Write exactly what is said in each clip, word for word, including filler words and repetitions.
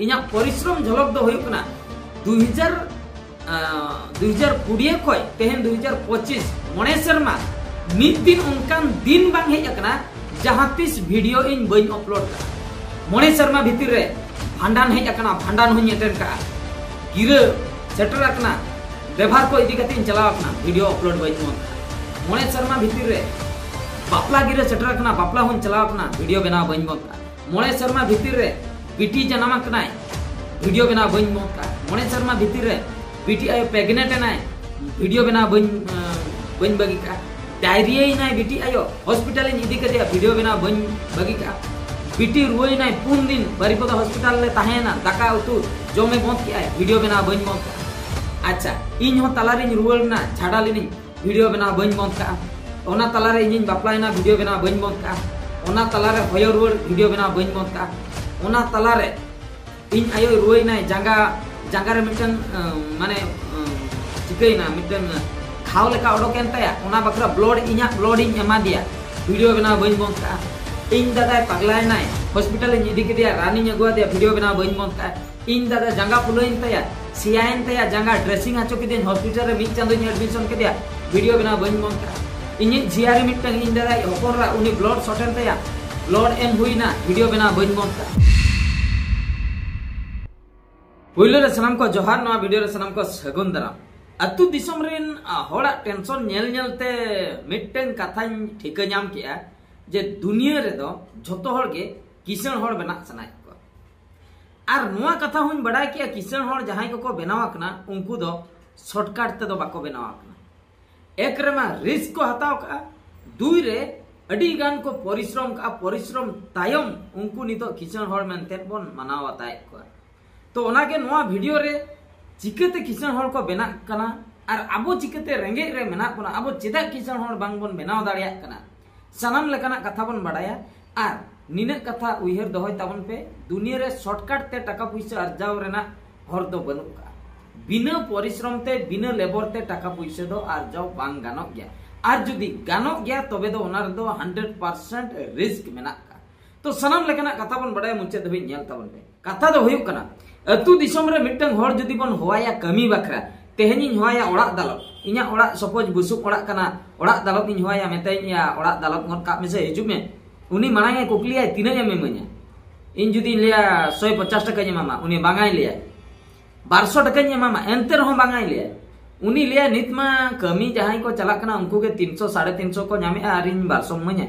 ᱤᱧᱟᱹᱜ ᱯᱚᱨᱤᱥᱨᱚᱢ ᱡᱷᱚᱞᱚᱠ ᱫᱚ ᱦᱩᱭᱩᱜ ᱠᱟᱱᱟ ᱫᱩ ᱦᱟᱡᱟᱨ ᱫᱩ ᱦᱟᱡᱟᱨ ᱠᱩᱲᱤ ᱠᱷᱚᱱ ᱛᱮᱦᱮᱧ ᱫᱩ ᱦᱟᱡᱟᱨ ᱯᱚᱸᱪᱤᱥ, ᱢᱚᱬᱮ ᱥᱮᱨᱢᱟ ᱢᱤᱫ ᱫᱤᱱ ᱚᱱᱠᱟᱱ ᱫᱤᱱ ᱵᱟᱝ ᱦᱮᱡ ᱟᱠᱟᱱᱟ ᱡᱟᱦᱟᱸ ᱛᱤᱥ ᱵᱷᱤᱰᱤᱭᱳ ᱤᱧ ᱵᱟᱹᱧ ᱟᱯᱞᱳᱰ ᱠᱟᱜᱼᱟ᱾ ᱢᱚᱬᱮ ᱥᱮᱨᱢᱟ ᱵᱷᱤᱛᱤᱨ ᱨᱮ ᱵᱷᱟᱸᱰᱟᱱ ᱦᱮᱡ ᱟᱠᱟᱱᱟ, ᱵᱷᱟᱸᱰᱟᱱ ᱦᱚᱸᱧ ᱮᱴᱮᱱ ᱠᱟᱜᱼᱟ᱾ ᱜᱤᱨᱟᱹ ᱥᱮᱴᱮᱨ ᱟᱠᱟᱱᱟ, ᱵᱮᱵᱷᱟᱨ ᱠᱚ ᱤᱫᱤ ᱠᱟᱛᱮ ᱤᱧ ᱪᱟᱞᱟᱣ ᱟᱠᱟᱱᱟ, ᱵᱷᱤᱰᱤᱭᱳ ᱟᱯᱞᱳᱰ ᱵᱟᱹᱧ ᱵᱚᱱᱫ ᱠᱟᱜᱼᱟ᱾ ᱢᱚᱬᱮ ᱥᱮᱨᱢᱟ ᱵᱷᱤᱛᱤᱨ ᱨᱮ ᱵᱟᱯᱞᱟ ᱜᱤᱨᱟᱹ ᱥᱮᱴᱮᱨ ᱟᱠᱟᱱᱟ, ᱵᱟᱯᱞᱟ ᱦᱚᱸᱧ ᱪᱟᱞᱟᱣ ᱟᱠᱟᱱᱟ, ᱵᱷᱤᱰᱤᱭᱳ ᱵᱮᱱᱟᱣ ᱵᱟᱹᱧ ᱵᱚᱱᱫ ᱠᱟᱜᱼᱟ᱾ ᱢᱚᱬᱮ ᱥᱮᱨᱢᱟ ᱵᱷᱤᱛᱤᱨ ᱨᱮ ᱵᱤᱴᱤ ᱡᱟᱱᱟᱢ ᱟᱠᱟᱱᱟᱭ, ᱵᱷᱤᱰᱤᱭᱳ ᱵᱮᱱᱟᱣ ᱵᱟᱹᱧ ᱵᱚᱱᱫ ᱠᱟᱜᱼᱟ᱾ ᱢᱚᱬᱮ ᱥᱮᱨᱢᱟ ᱵᱷᱤᱛᱤᱨ ᱨᱮ ᱵᱤᱴᱤ ᱟᱭᱳ ᱯᱨᱮᱜᱱᱮᱱᱴ ᱮᱱᱟᱭ, ᱵᱷᱤᱰᱤᱭᱳ ᱵᱮᱱᱟᱣ ᱵᱟᱹᱧ ᱵᱟᱹᱧ ᱵᱟᱹᱜᱤ ᱠᱟᱜᱼᱟ᱾ ᱰᱟᱭᱨᱤᱭᱟ ᱮᱱᱟᱭ ᱵᱤᱴᱤ ᱟᱭᱳ, ᱦᱚᱥᱯᱤᱴᱟᱞ ᱤᱧ ᱤᱫᱤ ᱠᱮᱫᱮᱭᱟ, ᱵᱷᱤᱰᱤᱭᱳ ᱵᱮᱱᱟᱣ ᱵᱟᱹᱧ ᱵᱟᱹᱜᱤ ᱠᱟᱜᱼᱟ᱾ ᱵᱤᱴᱤ ᱨᱩᱣᱟᱹᱭᱮᱱᱟᱭ ᱯᱩᱱ ᱫᱤᱱ, ᱵᱟᱨᱤᱯᱚᱫᱟ ᱦᱚᱥᱯᱤᱴᱟᱞ ᱞᱮ ᱛᱟᱦᱮᱸᱭᱮᱱᱟ, ᱫᱟᱠᱟ ᱩᱛᱩ ᱡᱚᱢᱮ ᱵᱚᱱᱫ ᱠᱮᱜᱼᱟᱭ, ᱵᱷᱤᱰᱤᱭᱳ ᱵᱮᱱᱟᱣ ᱵᱟᱹᱧ ᱵᱚᱱᱫ ᱠᱟᱜᱼᱟ᱾ ᱟᱪᱪᱷᱟ, ᱤᱧ ᱦᱚᱸ ᱛᱟᱞᱟᱨᱤᱧ ᱨᱩᱣᱟᱹᱲ ᱮᱱᱟ, ᱡᱷᱟᱰᱟ ᱞᱤᱱᱟᱹᱧ, ᱵᱷᱤᱰᱤᱭᱳ ᱵᱮᱱᱟᱣ ᱵᱟᱹᱧ ᱵᱚᱱᱫ ᱠᱟᱜᱼᱟ᱾ ᱚᱱᱟ ᱛᱟᱞᱟᱨᱮ ᱤᱧᱤᱧ ᱵᱟᱯᱞᱟᱭᱮᱱᱟ, ᱵᱷᱤᱰᱤᱭᱳ ᱵᱮᱱᱟᱣ ᱵᱟᱹᱧ ᱵᱚᱱᱫ ᱠᱟᱜᱼᱟ᱾ ᱚᱱᱟ ᱛᱟᱞᱟᱨᱮ ᱦᱚᱭᱚ ᱨᱩᱣᱟᱹᱲ, ᱵᱷᱤᱰᱤᱭᱳ ᱵᱮᱱᱟᱣ ᱵᱟᱹᱧ ᱵᱚᱱᱫ ᱠᱟᱜᱼᱟ᱾ ᱚᱱᱟ ᱛᱟᱞᱟᱨᱮ ᱤᱧ ᱟᱭᱳᱭ ᱨᱩᱣᱟᱹᱭᱮᱱᱟᱭ, ᱡᱟᱸᱜᱟ ᱡᱟᱸᱜᱟ ᱨᱮ ᱢᱤᱫᱴᱟᱝ ᱢᱟᱱᱮ ᱪᱤᱠᱟᱹᱭᱮᱱᱟ, ᱢᱤᱫᱴᱟᱝ ᱜᱷᱟᱣ ᱞᱮᱠᱟ ᱚᱰᱚᱠᱮᱱ ᱛᱟᱭᱟ᱾ ᱚᱱᱟ ᱵᱟᱠᱷᱨᱟ ᱵᱞᱚᱰ, ᱤᱧᱟᱹᱜ ᱵᱞᱚᱰ ᱤᱧ ᱮᱢᱟ ᱫᱮᱭᱟ, ᱵᱷᱤᱰᱤᱭᱳ ᱵᱮᱱᱟᱣ ᱵᱟᱹᱧ ᱵᱚᱱᱫ ᱠᱟᱜᱼᱟ᱾ ᱤᱧ ᱫᱟᱫᱟᱭ ᱯᱟᱜᱽᱞᱟᱭᱮᱱᱟᱭ, ᱦᱚᱥᱯᱤᱴᱟᱞ ᱤᱧ ᱤᱫᱤ ᱠᱮᱫᱮᱭᱟ, ᱨᱟᱱᱤᱧ ᱟᱹᱜᱩ ᱟᱫᱮᱭᱟ, ᱵᱷᱤᱰᱤᱭᱳ ᱵᱮᱱᱟᱣ ᱵᱟᱹᱧ ᱵᱚᱱᱫ ᱠᱟᱜᱼᱟ᱾ ᱤᱧ ᱫᱟᱫᱟ ᱡᱟᱸᱜᱟ ᱯᱷᱩᱞᱟᱹᱭᱮᱱ ᱛᱟᱭᱟ, ᱥᱮᱭᱟᱭᱮᱱ ᱛᱟᱭᱟ ᱡᱟᱸᱜᱟ, ᱰᱨᱮᱥᱤᱝ ᱦᱚᱪᱚ ᱠᱮᱫᱮᱭᱟᱹᱧ, ᱦᱚᱥᱯᱤᱴᱟᱞ ᱨᱮ ᱢᱤᱫ ᱪᱟᱸᱫᱳᱧ ᱮᱰᱢᱤᱥᱚᱱ ᱠᱮᱫᱮᱭᱟ, ᱵᱷᱤᱰᱤᱭᱳ ᱵᱮᱱᱟᱣ ᱵᱟᱹᱧ ᱵᱚᱱᱫ ᱠᱟᱜᱼᱟ᱾ ᱤᱧᱤᱡ ᱡᱷᱤᱭᱟᱨᱤ ᱢᱤᱫᱴᱟᱝ, ᱤᱧ ᱫᱟᱫᱟ ᱦᱚᱯᱚᱱ ᱮᱨᱟ, ᱩᱱᱤ ᱵᱞᱚᱰ ᱥᱚᱴ ᱮᱱ ᱛᱟᱭᱟ, ᱵᱞᱚᱰ ᱮᱢ ᱦᱩᱭᱱᱟ, ᱵᱷᱤᱰᱤᱭᱳ ᱵᱮᱱᱟᱣ ᱵᱟᱹᱧ ᱵᱚᱱᱫ ᱠᱟᱜᱼᱟ᱾ ᱯᱩᱭᱞᱩ ᱨᱮ ᱥᱟᱱᱟᱢ ᱠᱚ ᱡᱚᱦᱟᱨ, ᱱᱚᱣᱟ ᱵᱷᱤᱰᱤᱭᱳ ᱨᱮ ᱥᱟᱱᱟᱢ ᱠᱚ ᱥᱟᱹᱜᱩᱱ ᱫᱟᱨᱟᱢ᱾ ᱟᱹᱛᱩ ᱫᱤᱥᱚᱢ ᱨᱮᱱ ᱦᱚᱲᱟᱜ ᱴᱮᱱᱥᱚᱱ ᱧᱮᱞ ᱧᱮᱞ ᱛᱮ ᱢᱤᱫᱴᱟᱝ ᱠᱟᱛᱷᱟᱧ ᱴᱷᱤᱠᱟᱹ ᱧᱟᱢ ᱠᱮᱜᱼᱟ ᱡᱮ ᱫᱩᱱᱤᱭᱟᱹ ᱨᱮᱫᱚ ᱡᱷᱚᱛᱚ ᱦᱚᱲ ᱜᱮ ᱠᱤᱥᱟᱹᱬ ᱦᱚᱲ ᱵᱮᱱᱟᱜ ᱥᱟᱱᱟᱭᱮᱫ ᱠᱚᱣᱟ᱾ ᱟᱨ ᱱᱚᱣᱟ ᱠᱟᱛᱷᱟ ᱦᱚᱸᱧ ᱵᱟᱲᱟᱭ ᱠᱮᱜᱼᱟ, ᱠᱤᱥᱟᱹᱬ ᱦᱚᱲ ᱡᱟᱦᱟᱸᱭ ᱠᱚᱠᱚ ᱵᱮᱱᱟᱣ ᱟᱠᱟᱱᱟ, ᱩᱱᱠᱩ ᱫᱚ ᱥᱚᱨᱴᱠᱟᱴ ᱛᱮᱫᱚ ᱵᱟᱠᱚ ᱵᱮᱱᱟᱣ ᱟᱠᱟᱱᱟ᱾ ᱮᱠ ᱨᱮᱢᱟ ᱨᱤᱥᱠ ᱠᱚ ᱦᱟᱛᱟᱣ ᱠᱟᱜᱼᱟ, ᱫᱩᱭ ᱨᱮ ᱟᱹᱰᱤ ᱜᱟᱱ ᱠᱚ ᱯᱚᱨᱤᱥᱨᱚᱢ ᱠᱟᱜᱼᱟ, ᱯᱚᱨᱤᱥᱨᱚᱢ ᱛᱟᱭᱚᱢ ᱩᱱᱠᱩ ᱱᱤᱛᱚᱜ ᱠᱤᱥᱟᱹᱬ ᱦᱚᱲ ᱢᱮᱱᱛᱮ ᱵᱚᱱ ᱢᱟᱱᱟᱣ ᱵᱟᱛᱟᱣᱮᱫ ᱠᱚᱣᱟ᱾ ᱛᱚ ᱚᱱᱟᱜᱮ ᱱᱚᱣᱟ ᱵᱷᱤᱰᱤᱭᱳ ᱨᱮ ᱪᱤᱠᱟᱹᱛᱮ ᱠᱤᱥᱟᱹᱬ ᱦᱚᱲ ᱠᱚ ᱵᱮᱱᱟᱜ ᱠᱟᱱᱟ ᱟᱨ ᱟᱵᱚ ᱪᱤᱠᱟᱹᱛᱮ ᱨᱮᱸᱜᱮᱡ ᱨᱮ ᱢᱮᱱᱟᱜ ᱵᱚᱱᱟ, ᱟᱵᱚ ᱪᱮᱫᱟᱜ ᱠᱤᱥᱟᱹᱬ ᱦᱚᱲ ᱵᱟᱝ ᱵᱚᱱ ᱵᱮᱱᱟᱣ ᱫᱟᱲᱮᱭᱟᱜ ᱠᱟᱱᱟ, ᱥᱟᱱᱟᱢ ᱞᱮᱠᱟᱱᱟᱜ ᱠᱟᱛᱷᱟ ᱵᱚᱱ ᱵᱟᱲᱟᱭᱟ᱾ ᱟᱨ ᱱᱤᱱᱟᱹᱜ ᱠᱟᱛᱷᱟ ᱩᱭᱦᱟᱹᱨ ᱫᱚᱦᱚᱭ ᱛᱟᱵᱚᱱ ᱯᱮ, ᱫᱩᱱᱤᱭᱟᱹ ᱨᱮ ᱥᱚᱨᱴᱠᱟᱴ ᱛᱮ ᱴᱟᱠᱟ ᱯᱩᱭᱥᱟᱹ ᱟᱨᱡᱟᱣ ᱨᱮᱱᱟᱜ ᱦᱚᱨ ᱫᱚ ᱵᱟᱹᱱᱩᱜ ᱠᱟᱜᱼᱟ᱾ ᱵᱤᱱᱟᱹ ᱯᱚᱨᱤᱥᱨᱚᱢ ᱛᱮ, ᱵᱤᱱᱟᱹ ᱞᱮᱵᱚᱨ ᱛᱮ ᱴᱟᱠᱟ ᱯᱩᱭᱥᱟᱹ ᱫᱚ ᱟᱨᱡᱟᱣ ᱵᱟᱝ ᱜᱟᱱᱚᱜ ᱜᱮᱭᱟ᱾ ᱟᱨ ᱡᱩᱫᱤ ᱜᱟᱱᱚᱜ ᱜᱮᱭᱟ, ᱛᱚᱵᱮ ᱫᱚ ᱚᱱᱟ ᱨᱮᱫᱚ ᱦᱟᱱᱰᱨᱮᱰ ᱯᱟᱨᱥᱮᱱᱴ ᱨᱤᱥᱠ ᱢᱮᱱᱟᱜ ᱠᱟᱜᱼᱟ᱾ ᱛᱚ ᱥᱟᱱᱟᱢ ᱞᱮᱠᱟᱱᱟᱜ ᱠᱟᱛᱷᱟ ᱵᱚᱱ ᱵᱟᱲᱟᱭᱟ, ᱢᱩᱪᱟᱹᱫ ᱫᱷᱟᱹᱵᱤᱡ ᱧᱮᱞ ᱛᱟᱵᱚᱱ ᱯᱮ᱾ ᱠᱟᱛᱷᱟ ᱫᱚ ᱦᱩᱭᱩᱜ ᱠᱟᱱᱟ, ᱟᱹᱛᱩ ᱫᱤᱥᱚᱢ ᱨᱮ ᱢᱤᱫᱴᱟᱝ ᱦᱚᱲ ᱡᱩᱫᱤ ᱵᱚᱱ ᱦᱚᱦᱚᱣᱟᱭᱟ ᱠᱟᱹᱢᱤ ᱵᱟᱠᱷᱨᱟ, ᱛᱮᱦᱮᱧᱤᱧ ᱦᱚᱦᱚᱣᱟᱭᱟ ᱚᱲᱟᱜ ᱫᱟᱞᱚᱵ, ᱤᱧᱟᱹᱜ ᱚᱲᱟᱜ ᱥᱚᱯᱳᱡᱽ ᱵᱩᱥᱩᱵ ᱚᱲᱟᱜ ᱠᱟᱱᱟ, ᱚᱲᱟᱜ ᱫᱟᱞᱚᱵ ᱤᱧ ᱦᱚᱦᱚᱣᱟᱭᱟ, ᱢᱮᱛᱟᱭᱟᱹᱧ, "ᱭᱟ, ᱚᱲᱟᱜ ᱫᱟᱞᱚᱵ ᱜᱚᱫ ᱠᱟᱜ ᱢᱮᱥᱮ, ᱦᱤᱡᱩᱜ ᱢᱮ᱾" ᱩᱱᱤ ᱢᱟᱲᱟᱝ ᱮ ᱠᱩᱠᱞᱤᱭᱟᱭ, "ᱛᱤᱱᱟᱹᱜ ᱮᱢ ᱤᱢᱟᱹᱧᱟ?" ᱤᱧ ᱡᱩᱫᱤᱧ ᱞᱟᱹᱭᱟ, "ᱥᱚᱭ ᱯᱚᱪᱟᱥ ᱴᱟᱠᱟᱧ ᱮᱢᱟᱢᱟ", ᱩᱱᱤ ᱵᱟᱝᱟᱭ ᱞᱟᱹᱭᱟᱭ᱾ "ᱵᱟᱨᱥᱚ ᱴᱟᱠᱟᱧ ᱮᱢᱟᱢᱟ", ᱮᱱᱛᱮ ᱨᱮᱦᱚᱸ ᱵᱟᱝᱟᱭ ᱞᱟᱹᱭᱟᱭ᱾ ᱩᱱᱤ ᱞᱟᱹᱭᱟᱭ, "ᱱᱤᱛ ᱢᱟ ᱠᱟᱹᱢᱤ ᱡᱟᱦᱟᱸᱭ ᱠᱚ ᱪᱟᱞᱟᱜ ᱠᱟᱱᱟ, ᱩᱱᱠᱩ ᱜᱮ ᱛᱤᱱᱥᱚ, ᱥᱟᱲᱮ ᱛᱤᱱᱥᱚ ᱠᱚ ᱧᱟᱢᱮᱜᱼᱟ, ᱟᱨ ᱤᱧ ᱵᱟᱨᱥᱚᱢ ᱤᱢᱟᱹᱧᱟ,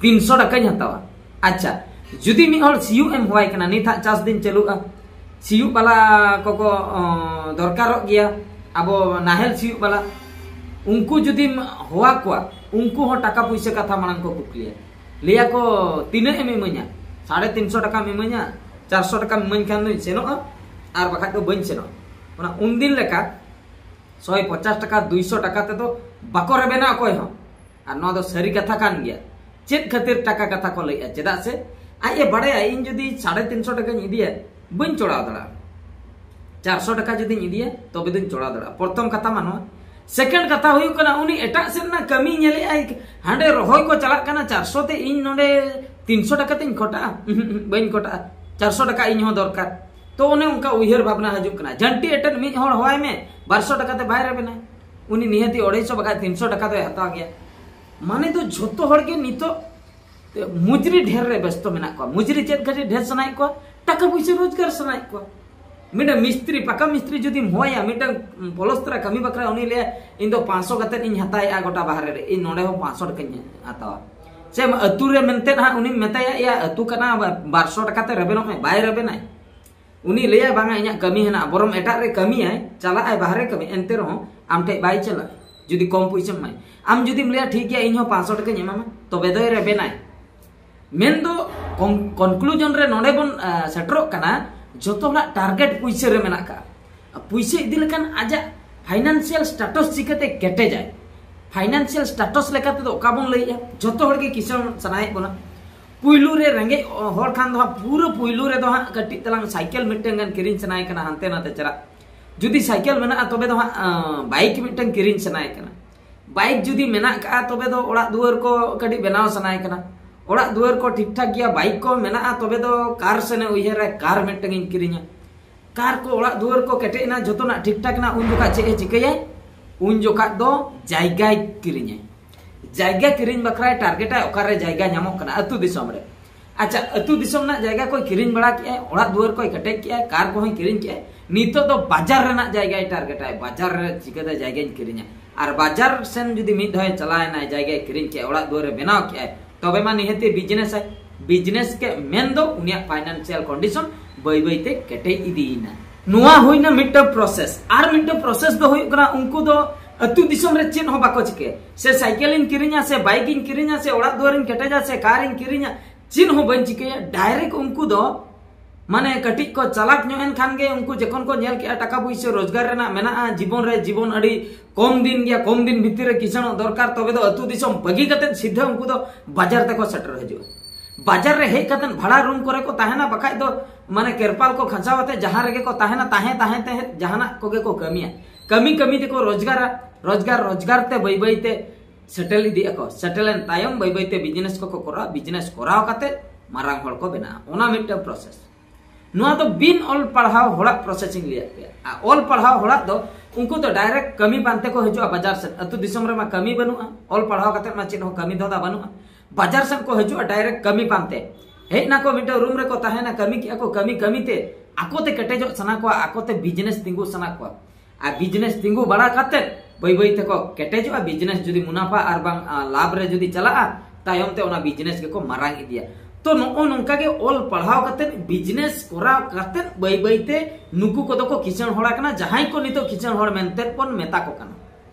ᱛᱤᱱᱥᱚ ᱴᱟᱠᱟᱧ ᱦᱟᱛᱟᱣᱟ᱾" ᱟᱪᱪᱷᱟ, ᱡᱩᱫᱤ ᱢᱤᱫ ᱦᱚᱲ ᱥᱤᱭᱳᱜ ᱮᱢ ᱦᱚᱦᱚᱣᱟᱭ ᱠᱟᱱᱟ, ᱱᱤᱛ ᱦᱟᱸᱜ ᱪᱟᱥ ᱫᱤᱱ ᱪᱟᱹᱞᱩᱜᱼᱟ, ᱥᱤᱭᱳᱜ ᱵᱟᱞᱟ ᱠᱚᱠᱚ, ᱚ, ᱫᱚᱨᱠᱟᱨᱚᱜ ᱜᱮᱭᱟ, ᱟᱵᱚ ᱱᱟᱦᱮᱞ ᱥᱤᱭᱳᱜ ᱵᱟᱞᱟ, ᱩᱱᱠᱩ ᱡᱩᱫᱤᱢ ᱦᱚᱦᱚᱣᱟ ᱠᱚᱣᱟ, ᱩᱱᱠᱩ ᱦᱚᱸ ᱴᱟᱠᱟ ᱯᱩᱭᱥᱟᱹ ᱠᱟᱛᱷᱟ ᱢᱟᱲᱟᱝ ᱠᱚ ᱠᱩᱠᱞᱤᱭᱟ, ᱞᱟᱹᱭᱟ ᱠᱚ, "ᱛᱤᱱᱟᱹᱜ ᱮᱢ ᱤᱢᱟᱹᱧᱟ? ᱥᱟᱲᱮ ᱛᱤᱱᱥᱚ ᱴᱟᱠᱟᱢ ᱤᱢᱟᱹᱧᱟ, ᱪᱟᱨᱥᱚ ᱴᱟᱠᱟᱢ ᱤᱢᱟᱹᱧ ᱠᱷᱟᱱ ᱫᱚᱧ ᱥᱮᱱᱚᱜᱼᱟ, ᱟᱨ ᱵᱟᱠᱷᱟᱡ ᱫᱚ ᱵᱟᱹᱧ ᱥᱮᱱᱚᱜᱼᱟ᱾" ᱚᱱᱟ ᱩᱱᱫᱤᱱ ᱞᱮᱠᱟ ᱥᱚᱭ ᱯᱚᱪᱟᱥ ᱴᱟᱠᱟ, ᱫᱩᱭᱥᱚ ᱴᱟᱠᱟ ᱛᱮᱫᱚ ᱵᱟᱠᱚ ᱨᱮᱵᱮᱱᱟ ᱚᱠᱚᱭ ᱦᱚᱸ᱾ ᱟᱨ ᱱᱚᱣᱟ ᱫᱚ ᱥᱟᱹᱨᱤ ᱠᱟᱛᱷᱟ ᱠᱟᱱ ᱜᱮᱭᱟ᱾ ᱪᱮᱫ ᱠᱷᱟᱹᱛᱤᱨ ᱴᱟᱠᱟ ᱠᱟᱛᱷᱟ ᱠᱚ ᱞᱟᱹᱭᱮᱜᱼᱟ? ᱪᱮᱫᱟᱜ ᱥᱮ ᱟᱡ ᱮ ᱵᱟᱲᱟᱭᱟ, ᱤᱧ ᱡᱩᱫᱤ ᱥᱟᱲᱮ ᱛᱤᱱᱥᱚ ᱴᱟᱠᱟᱧ ᱤᱫᱤᱭᱟ, ᱵᱟᱹᱧ ᱪᱚᱲᱟᱣ ᱫᱟᱲᱮᱭᱟᱜᱼᱟ᱾ ᱪᱟᱨᱥᱚ ᱴᱟᱠᱟ ᱡᱩᱫᱤᱧ ᱤᱫᱤᱭᱟ, ᱛᱚᱵᱮ ᱫᱚᱧ ᱪᱚᱲᱟᱣ ᱫᱟᱲᱮᱭᱟᱜᱼᱟ᱾ ᱯᱨᱚᱛᱷᱚᱢ ᱠᱟᱛᱷᱟ ᱢᱟ ᱱᱚᱣᱟ᱾ ᱥᱮᱠᱮᱱᱰ ᱠᱟᱛᱷᱟ ᱦᱩᱭᱩᱜ ᱠᱟᱱᱟ, ᱩᱱᱤ ᱮᱴᱟᱜ ᱥᱮᱫ ᱨᱮᱱᱟᱜ ᱠᱟᱹᱢᱤ ᱧᱮᱞᱮᱜᱼᱟᱭ, ᱦᱟᱸᱰᱮ ᱨᱚᱦᱚᱭ ᱠᱚ ᱪᱟᱞᱟᱜ ᱠᱟᱱᱟ ᱪᱟᱨᱥᱚ ᱛᱮ, ᱤᱧ ᱱᱚᱰᱮ ᱛᱤᱱᱥᱚ ᱴᱟᱠᱟ ᱛᱮᱧ ᱠᱷᱚᱴᱟᱜᱼᱟ? ᱩᱦᱩᱸ, ᱩᱦᱩᱸ, ᱵᱟᱹᱧ ᱠᱷᱚᱴᱟᱜᱼᱟ, ᱪᱟᱨᱥᱚ ᱴᱟᱠᱟ ᱤᱧ ᱦᱚᱸ ᱫᱚᱨᱠᱟᱨ᱾ ᱛᱚ ᱚᱱᱮ ᱚᱱᱠᱟ ᱩᱭᱦᱟᱹᱨ ᱵᱷᱟᱵᱽᱱᱟ ᱦᱤᱡᱩᱜ ᱠᱟᱱᱟ᱾ ᱡᱷᱟᱹᱱᱴᱤ ᱮᱴᱮᱫ ᱢᱤᱫ ᱦᱚᱲ ᱦᱚᱦᱚᱣᱟᱭ ᱢᱮ, ᱵᱟᱨᱥᱚ ᱴᱟᱠᱟ ᱛᱮ ᱵᱟᱭ ᱨᱮᱵᱮᱱᱟᱭ, ᱩᱱᱤ ᱱᱤᱦᱟᱹᱛᱤ ᱚᱲᱟᱭᱥᱚ ᱵᱟᱠᱷᱟᱡ ᱛᱤᱱᱥᱚ ᱴᱟᱠᱟ ᱫᱚᱭ ᱦᱟᱛᱟᱣ ᱜᱮᱭᱟ᱾ ᱢᱟᱱᱮ ᱫᱚ ᱡᱷᱚᱛᱚ ᱦᱚᱲ ᱜᱮ ᱱᱤᱛᱚᱜ ᱢᱩᱡᱽᱨᱤ ᱰᱷᱮᱨ ᱨᱮ ᱵᱮᱥᱛᱚ ᱢᱮᱱᱟᱜ ᱠᱚᱣᱟ᱾ ᱢᱩᱡᱽᱨᱤ ᱪᱮᱫ ᱠᱷᱟᱹᱛᱤᱨ ᱰᱷᱮᱨ ᱥᱟᱱᱟᱭᱮᱫ ᱠᱚᱣᱟ? ᱴᱟᱠᱟ ᱯᱩᱭᱥᱟᱹ ᱨᱳᱡᱽᱜᱟᱨ ᱥᱟᱱᱟᱭᱮᱫ ᱠᱚᱣᱟ᱾ ᱢᱤᱫᱴᱟᱝ ᱢᱤᱥᱛᱨᱤ, ᱯᱟᱠᱟ ᱢᱤᱥᱛᱨᱤ ᱡᱩᱫᱤᱢ ᱦᱚᱦᱚᱭᱟ, ᱢᱤᱫᱴᱟᱝ ᱯᱚᱞᱚᱥᱛᱨᱟ ᱠᱟᱹᱢᱤ ᱵᱟᱠᱷᱨᱟ, ᱩᱱᱤ ᱞᱟᱹᱭᱟ, "ᱤᱧ ᱫᱚ ᱯᱟᱸᱪᱥᱚ ᱠᱟᱛᱮ ᱤᱧ ᱦᱟᱛᱟᱣᱮᱫᱼᱟ ᱜᱚᱴᱟ ᱵᱟᱦᱨᱮ ᱨᱮ, ᱤᱧ ᱱᱚᱰᱮ ᱦᱚᱸ ᱯᱟᱸᱪᱥᱚ ᱴᱟᱠᱟᱧ ᱦᱟᱛᱟᱣᱟ᱾" ᱥᱮ ᱟᱹᱛᱩ ᱨᱮ ᱢᱮᱱᱛᱮ ᱦᱟᱸᱜ ᱩᱱᱤᱢ ᱢᱮᱛᱟᱭᱟ, "ᱭᱟ, ᱟᱹᱛᱩ ᱠᱟᱱᱟ, ᱵᱟᱨᱥᱚ ᱴᱟᱠᱟ ᱛᱮ ᱨᱮᱵᱮᱱᱚᱜ ᱢᱮ", ᱵᱟᱭ ᱨᱮᱵᱮᱱᱟᱭ᱾ ᱩᱱᱤ ᱞᱟᱹᱭᱟᱭ, "ᱵᱟᱝᱟ, ᱤᱧᱟᱹᱜ ᱠᱟᱹᱢᱤ ᱦᱮᱱᱟᱜᱼᱟ", ᱵᱚᱨᱚᱢ ᱮᱴᱟᱜ ᱨᱮ ᱠᱟᱹᱢᱤᱭᱟᱭ, ᱪᱟᱞᱟᱜ ᱟᱭ ᱵᱟᱦᱨᱮ ᱠᱟᱹᱢᱤ, ᱮᱱᱛᱮ ᱨᱮᱦᱚᱸ ᱟᱢ ᱴᱷᱮᱡ ᱵᱟᱭ ᱪᱟᱞᱟᱜᱼᱟ ᱡᱩᱫᱤ ᱠᱚᱢ ᱯᱩᱭᱥᱟᱹᱢ ᱮᱢᱟᱭ᱾ ᱟᱢ ᱡᱩᱫᱤᱢ ᱞᱟᱹᱭᱟ, "ᱴᱷᱤᱠ ᱜᱮᱭᱟ, ᱤᱧ ᱦᱚᱸ ᱯᱟᱸᱪᱥᱚ ᱴᱟᱠᱟᱧ ᱮᱢᱟᱢᱟ", ᱛᱚᱵᱮ ᱫᱚᱭ ᱨᱮᱵᱮᱱᱟᱭ᱾ ᱢᱮᱱᱫᱚ ᱠᱚᱱ-, ᱠᱚᱱᱠᱞᱩᱡᱚᱱ ᱨᱮ ᱱᱚᱰᱮ ᱵᱚᱱ, ᱟ, ᱥᱮᱴᱮᱨᱚᱜ ᱠᱟᱱᱟ, ᱡᱚᱛᱚ ᱦᱚᱲᱟᱜ ᱴᱟᱨᱜᱮᱴ ᱯᱩᱭᱥᱟᱹ ᱨᱮ ᱢᱮᱱᱟᱜ ᱠᱟᱜᱼᱟ᱾ ᱯᱩᱭᱥᱟᱹ ᱤᱫᱤ ᱞᱮᱠᱷᱟᱱ ᱟᱡᱟᱜ ᱯᱷᱟᱭᱱᱟᱱᱥᱤᱭᱟᱞ ᱥᱴᱮᱴᱟᱥ ᱪᱤᱠᱟᱹᱛᱮ ᱠᱮᱴᱮᱡᱟᱭ? ᱯᱷᱟᱭᱱᱟᱱᱥᱤᱭᱟᱞ ᱥᱴᱮᱴᱟᱥ ᱞᱮᱠᱟ ᱛᱮᱫᱚ ᱚᱠᱟ ᱵᱚᱱ ᱞᱟᱹᱭᱮᱜᱼᱟ? ᱡᱚᱛᱚ ᱦᱚᱲ ᱜᱮ ᱠᱤᱥᱟᱹᱬ ᱥᱟᱱᱟᱭᱮᱫ ᱵᱚᱱᱟ᱾ ᱯᱩᱭᱞᱩ ᱨᱮ ᱨᱮᱸᱜᱮᱡ ᱦᱚᱲ ᱠᱷᱟᱱ ᱫᱚ ᱦᱟᱸᱜ ᱯᱩᱨᱟᱹ ᱯᱩᱭᱞᱩ ᱨᱮᱫᱚ ᱦᱟᱸᱜ ᱠᱟᱹᱴᱤᱡ ᱛᱟᱞᱟᱝ ᱥᱟᱭᱠᱮᱞ ᱢᱤᱫᱴᱟᱝ ᱜᱟᱱ ᱠᱤᱨᱤᱧ ᱥᱟᱱᱟᱭᱮ ᱠᱟᱱᱟ ᱦᱟᱱᱛᱮ ᱱᱟᱛᱮ ᱪᱟᱞᱟᱜ᱾ ᱡᱩᱫᱤ ᱥᱟᱭᱠᱮᱞ ᱢᱮᱱᱟᱜᱼᱟ ᱛᱚᱵᱮ ᱫᱚ ᱦᱟᱸᱜ, ᱟᱸ, ᱵᱟᱭᱤᱠ ᱢᱤᱫᱴᱟᱝ ᱠᱤᱨᱤᱧ ᱥᱟᱱᱟᱭᱮ ᱠᱟᱱᱟ᱾ ᱵᱟᱭᱤᱠ ᱡᱩᱫᱤ ᱢᱮᱱᱟᱜ ᱠᱟᱜᱼᱟ ᱛᱚᱵᱮ ᱫᱚ ᱚᱲᱟᱜ ᱫᱩᱣᱟᱹᱨ ᱠᱚ ᱠᱟᱹᱴᱤᱡ ᱵᱮᱱᱟᱣ ᱥᱟᱱᱟᱭᱮ ᱠᱟᱱᱟ᱾ ᱚᱲᱟᱜ ᱫᱩᱣᱟᱹᱨ ᱠᱚ ᱴᱷᱤᱠ ᱴᱷᱟᱠ ᱜᱮᱭᱟ, ᱵᱟᱭᱤᱠ ᱠᱚ ᱢᱮᱱᱟᱜᱼᱟ, ᱛᱚᱵᱮ ᱫᱚ ᱠᱟᱨ ᱥᱮᱱᱮ ᱩᱭᱦᱟᱹᱨᱟ, ᱠᱟᱨ ᱢᱤᱫᱴᱟᱝ ᱤᱧ ᱠᱤᱨᱤᱧᱟ᱾ ᱠᱟᱨ ᱠᱚ, ᱚᱲᱟᱜ ᱫᱩᱣᱟᱹᱨ ᱠᱚ ᱠᱮᱴᱮᱡ ᱮᱱᱟ, ᱡᱚᱛᱚᱱᱟᱜ ᱴᱷᱤᱠ ᱴᱷᱟᱠ ᱮᱱᱟ, ᱩᱱ ᱡᱚᱠᱷᱟᱡ ᱪᱮᱫ ᱮ ᱪᱤᱠᱟᱹᱭᱟᱭ? ᱩᱱ ᱡᱚᱠᱷᱟᱡ ᱫᱚ ᱡᱟᱭᱜᱟᱭ ᱠᱤᱨᱤᱧᱟᱭ᱾ ᱡᱟᱭᱜᱟ ᱠᱤᱨᱤᱧ ᱵᱟᱠᱷᱨᱟᱭ ᱴᱟᱨᱜᱮᱴᱟᱭ, ᱚᱠᱟᱨᱮ ᱡᱟᱭᱜᱟ ᱧᱟᱢᱚᱜ ᱠᱟᱱᱟ ᱟᱹᱛᱩ ᱫᱤᱥᱚᱢ ᱨᱮ᱾ ᱟᱪᱪᱷᱟ, ᱟᱹᱛᱩ ᱫᱤᱥᱚᱢ ᱨᱮᱱᱟᱜ ᱡᱟᱭᱜᱟ ᱠᱚᱭ ᱠᱤᱨᱤᱧ ᱵᱟᱲᱟ ᱠᱮᱜᱼᱟᱭ, ᱚᱲᱟᱜ ᱫᱩᱣᱟᱹᱨ ᱠᱚᱭ ᱠᱮᱴᱮᱡ ᱠᱮᱜᱼᱟᱭ, ᱠᱟᱨ ᱠᱚᱦᱚᱸᱭ ᱠᱤᱨᱤᱧ ᱠᱮᱜᱼᱟᱭ, ᱱᱤᱛᱚᱜ ᱫᱚ ᱵᱟᱡᱟᱨ ᱨᱮᱱᱟᱜ ᱡᱟᱭᱜᱟᱭ ᱴᱟᱨᱜᱮᱴᱟᱭ, ᱵᱟᱡᱟᱨ ᱨᱮ ᱪᱤᱠᱟᱹᱛᱮ ᱡᱟᱭᱜᱟᱧ ᱠᱤᱨᱤᱧᱟ? ᱟᱨ ᱵᱟᱡᱟᱨ ᱥᱮᱱ ᱡᱩᱫᱤ ᱢᱤᱫ ᱫᱷᱟᱣᱮ ᱪᱟᱞᱟᱣᱮᱱᱟᱭ, ᱡᱟᱭᱜᱟᱭ ᱠᱤᱨᱤᱧ ᱠᱮᱜᱼᱟᱭ, ᱚᱲᱟᱜ ᱫᱩᱣᱟᱹᱨᱮ ᱵᱮᱱᱟᱣ ᱠᱮᱜᱼᱟᱭ, ᱛᱚᱵᱮ ᱢᱟ ᱱᱤᱦᱟᱹᱛᱤ ᱵᱤᱡᱽᱱᱮᱥ ᱟᱭ᱾ ᱵᱤᱡᱽᱱᱮᱥ ᱠᱮ ᱢᱮᱱ ᱫᱚ ᱩᱱᱤᱭᱟᱜ ᱯᱷᱟᱭᱱᱟᱱᱥᱤᱭᱟᱞ ᱠᱚᱱᱰᱤᱥᱚᱱ ᱵᱟᱹᱭ ᱵᱟᱹᱭ ᱛᱮ ᱠᱮᱴᱮᱡ ᱤᱫᱤᱭᱮᱱᱟ᱾ ᱱᱚᱣᱟ ᱦᱩᱭᱱᱟ ᱢᱤᱫᱴᱟᱝ ᱯᱨᱚᱥᱮᱥ᱾ ᱟᱨ ᱢᱤᱫᱴᱟᱝ ᱯᱨᱚᱥᱮᱥ ᱫᱚ ᱦᱩᱭᱩᱜ ᱠᱟᱱᱟ, ᱩᱱᱠᱩ ᱫᱚ ᱟᱹᱛᱩ ᱫᱤᱥᱚᱢ ᱨᱮ ᱪᱮᱫ ᱦᱚᱸ ᱵᱟᱠᱚ ᱪᱤᱠᱟᱹᱭᱟ᱾ ᱥᱮ ᱥᱟᱭᱠᱮᱞ ᱤᱧ ᱠᱤᱨᱤᱧᱟ, ᱥᱮ ᱵᱟᱭᱤᱠ ᱤᱧ ᱠᱤᱨᱤᱧᱟ, ᱥᱮ ᱚᱲᱟᱜ ᱫᱩᱣᱟᱹᱨ ᱤᱧ ᱠᱮᱴᱮᱡᱟ, ᱥᱮ ᱠᱟᱨ ᱤᱧ ᱠᱤᱨᱤᱧᱟ, ᱪᱮᱫ ᱦᱚᱸ ᱵᱟᱹᱧ ᱪᱤᱠᱟᱹᱭᱟ᱾ ᱰᱟᱭᱨᱮᱠᱴ ᱩᱱᱠᱩ ᱫᱚ ᱢᱟᱱᱮ ᱠᱟᱹᱴᱤᱡ ᱠᱚ ᱪᱟᱞᱟᱠ ᱧᱚᱜ ᱮᱱ ᱠᱷᱟᱱ ᱜᱮ, ᱩᱱᱠᱩ ᱡᱚᱠᱷᱚᱱ ᱠᱚ ᱧᱮᱞ ᱠᱮᱜᱼᱟ ᱴᱟᱠᱟ ᱯᱩᱭᱥᱟᱹ ᱨᱳᱡᱽᱜᱟᱨ ᱨᱮᱱᱟᱜ ᱢᱮᱱᱟᱜᱼᱟ, ᱡᱤᱵᱚᱱ ᱨᱮ, ᱡᱤᱵᱚᱱ ᱟᱹᱰᱤ ᱠᱚᱢ ᱫᱤᱱ ᱜᱮᱭᱟ, ᱠᱚᱢ ᱫᱤᱱ ᱵᱷᱤᱛᱤᱨ ᱨᱮ ᱠᱤᱥᱟᱹᱬᱚᱜ ᱫᱚᱨᱠᱟᱨ, ᱛᱚᱵᱮ ᱫᱚ ᱟᱹᱛᱩ ᱫᱤᱥᱚᱢ ᱵᱟᱹᱜᱤ ᱠᱟᱛᱮ ᱥᱤᱫᱷᱟᱹ ᱩᱱᱠᱩ ᱫᱚ ᱵᱟᱡᱟᱨ ᱛᱮᱠᱚ ᱥᱮᱴᱮᱨ ᱦᱤᱡᱩᱜᱼᱟ᱾ ᱵᱟᱡᱟᱨ ᱨᱮ ᱦᱮᱡ ᱠᱟᱛᱮ ᱵᱷᱟᱲᱟ ᱨᱩᱢ ᱠᱚᱨᱮ ᱠᱚ ᱛᱟᱦᱮᱱᱟ, ᱵᱟᱠᱷᱟᱡ ᱫᱚ ᱢᱟᱱᱮ ᱠᱮᱨᱯᱟᱞ ᱠᱚ ᱠᱷᱟᱸᱪᱟᱣ ᱠᱟᱛᱮ ᱡᱟᱦᱟᱸ ᱨᱮᱜᱮ ᱠᱚ ᱛᱟᱦᱮᱱᱟ, ᱛᱟᱦᱮᱸ ᱛᱟᱦᱮᱸ ᱛᱮ ᱡᱟᱦᱟᱱᱟᱜ ᱠᱚᱜᱮ ᱠᱚ ᱠᱟᱹᱢᱤᱭᱟ᱾ ᱠᱟᱹᱢᱤ ᱠᱟᱹᱢᱤ ᱛᱮᱠᱚ ᱨᱳᱡᱽᱜᱟᱨᱟ, ᱨᱳᱡᱽᱜᱟᱨ ᱨᱳᱡᱽᱜᱟᱨ ᱛᱮ ᱵᱟᱹᱭ ᱵᱟᱹᱭ ᱛᱮ ᱥᱮᱴᱮᱞ ᱤᱫᱤᱜ ᱟᱠᱚ᱾ ᱥᱮᱴᱮᱞ ᱮᱱ ᱛᱟᱭᱚᱢ ᱵᱟᱹᱭ ᱵᱟᱹᱭ ᱛᱮ ᱵᱤᱡᱽᱱᱮᱥ ᱠᱚᱠᱚ ᱠᱚᱨᱟᱣᱟ, ᱵᱤᱡᱽᱱᱮᱥ ᱠᱚᱨᱟᱣ ᱠᱟᱛᱮ ᱢᱟᱨᱟᱝ ᱦᱚᱲ ᱠᱚ ᱵᱮᱱᱟᱜᱼᱟ᱾ ᱚᱱᱟ ᱢᱤᱫᱴᱟᱝ ᱯᱨᱚᱥᱮᱥ᱾ ᱱᱚᱣᱟ ᱫᱚ ᱵᱤᱱ ᱚᱞ ᱯᱟᱲᱦᱟᱣ ᱦᱚᱲᱟᱜ ᱯᱨᱚᱥᱮᱥᱤᱝ ᱞᱟᱹᱭᱟᱫ ᱯᱮᱭᱟ᱾ ᱟᱨ ᱚᱞ ᱯᱟᱲᱦᱟᱣ ᱦᱚᱲᱟᱜ ᱫᱚ ᱩᱱᱠᱩ ᱫᱚ ᱰᱟᱭᱨᱮᱠᱴ ᱠᱟᱹᱢᱤ ᱯᱟᱱᱛᱮ ᱠᱚ ᱦᱤᱡᱩᱜᱼᱟ ᱵᱟᱡᱟᱨ ᱥᱮᱫ᱾ ᱟᱹᱛᱩ ᱫᱤᱥᱚᱢ ᱨᱮᱢᱟ ᱠᱟᱹᱢᱤ ᱵᱟᱹᱱᱩᱜᱼᱟ, ᱚᱞ ᱯᱟᱲᱦᱟᱣ ᱠᱟᱛᱮ ᱢᱟ ᱪᱮᱫ ᱦᱚᱸ ᱠᱟᱹᱢᱤ ᱫᱷᱟᱱᱫᱟ ᱵᱟᱹᱱᱩᱜᱼᱟ᱾ ᱵᱟᱡᱟᱨ ᱥᱮᱫ ᱠᱚ ᱦᱤᱡᱩᱜᱼᱟ ᱰᱟᱭᱨᱮᱠᱴ ᱠᱟᱹᱢᱤ ᱯᱟᱱᱛᱮ᱾ ᱦᱮᱡ ᱱᱟᱠᱚ, ᱢᱤᱫᱴᱟᱝ ᱨᱩᱢ ᱨᱮᱠᱚ ᱛᱟᱦᱮᱱᱟ, ᱠᱟᱹᱢᱤ ᱠᱮᱜᱼᱟ ᱠᱚ, ᱠᱟᱹᱢᱤ ᱠᱟᱹᱢᱤ ᱛᱮ ᱟᱠᱚ ᱛᱮ ᱠᱮᱴᱮᱡᱚᱜ ᱥᱟᱱᱟ ᱠᱚᱣᱟ, ᱟᱠᱚ ᱛᱮ ᱵᱤᱡᱽᱱᱮᱥ ᱛᱤᱸᱜᱩ ᱥᱟᱱᱟ ᱠᱚᱣᱟ᱾ ᱟᱨ ᱵᱤᱡᱽᱱᱮᱥ ᱛᱤᱸᱜᱩ ᱵᱟᱲᱟ ᱠᱟᱛᱮ ᱵᱟᱹᱭ ᱵᱟᱹᱭ ᱛᱮᱠᱚ ᱠᱮᱴᱮᱡᱚᱜᱼᱟ᱾ ᱵᱤᱡᱽᱱᱮᱥ ᱡᱩᱫᱤ ᱢᱩᱱᱟᱯᱷᱟ ᱟᱨ ᱵᱟᱝ, ᱟ, ᱞᱟᱵᱷ ᱨᱮ ᱡᱩᱫᱤ ᱪᱟᱞᱟᱜᱼᱟ, ᱛᱟᱭᱚᱢ ᱛᱮ ᱚᱱᱟ ᱵᱤᱡᱽᱱᱮᱥ ᱜᱮᱠᱚ ᱢᱟᱨᱟᱝ ᱤᱫᱤᱭᱟ᱾ ᱛᱚ ᱱᱚᱜᱼᱚ ᱱᱚᱝᱠᱟ ᱜᱮ ᱚᱞ ᱯᱟᱲᱦᱟᱣ ᱠᱟᱛᱮ, ᱵᱤᱡᱽᱱᱮᱥ ᱠᱚᱨᱟᱣ ᱠᱟᱛᱮ ᱵᱟᱹᱭ ᱵᱟᱹᱭ ᱛᱮ ᱱᱩᱠᱩ ᱠᱚᱫᱚ ᱠᱚ ᱠᱤᱥᱟᱹᱬ ᱦᱚᱲ ᱟᱠᱟᱱᱟ, ᱡᱟᱦᱟᱸᱭ ᱠᱚ ᱱᱤᱛᱚᱜ ᱠᱤᱥᱟᱹᱬ ᱦᱚᱲ ᱢᱮᱱᱛᱮ ᱵᱚᱱ ᱢᱮᱛᱟ ᱠᱚ ᱠᱟᱱᱟ᱾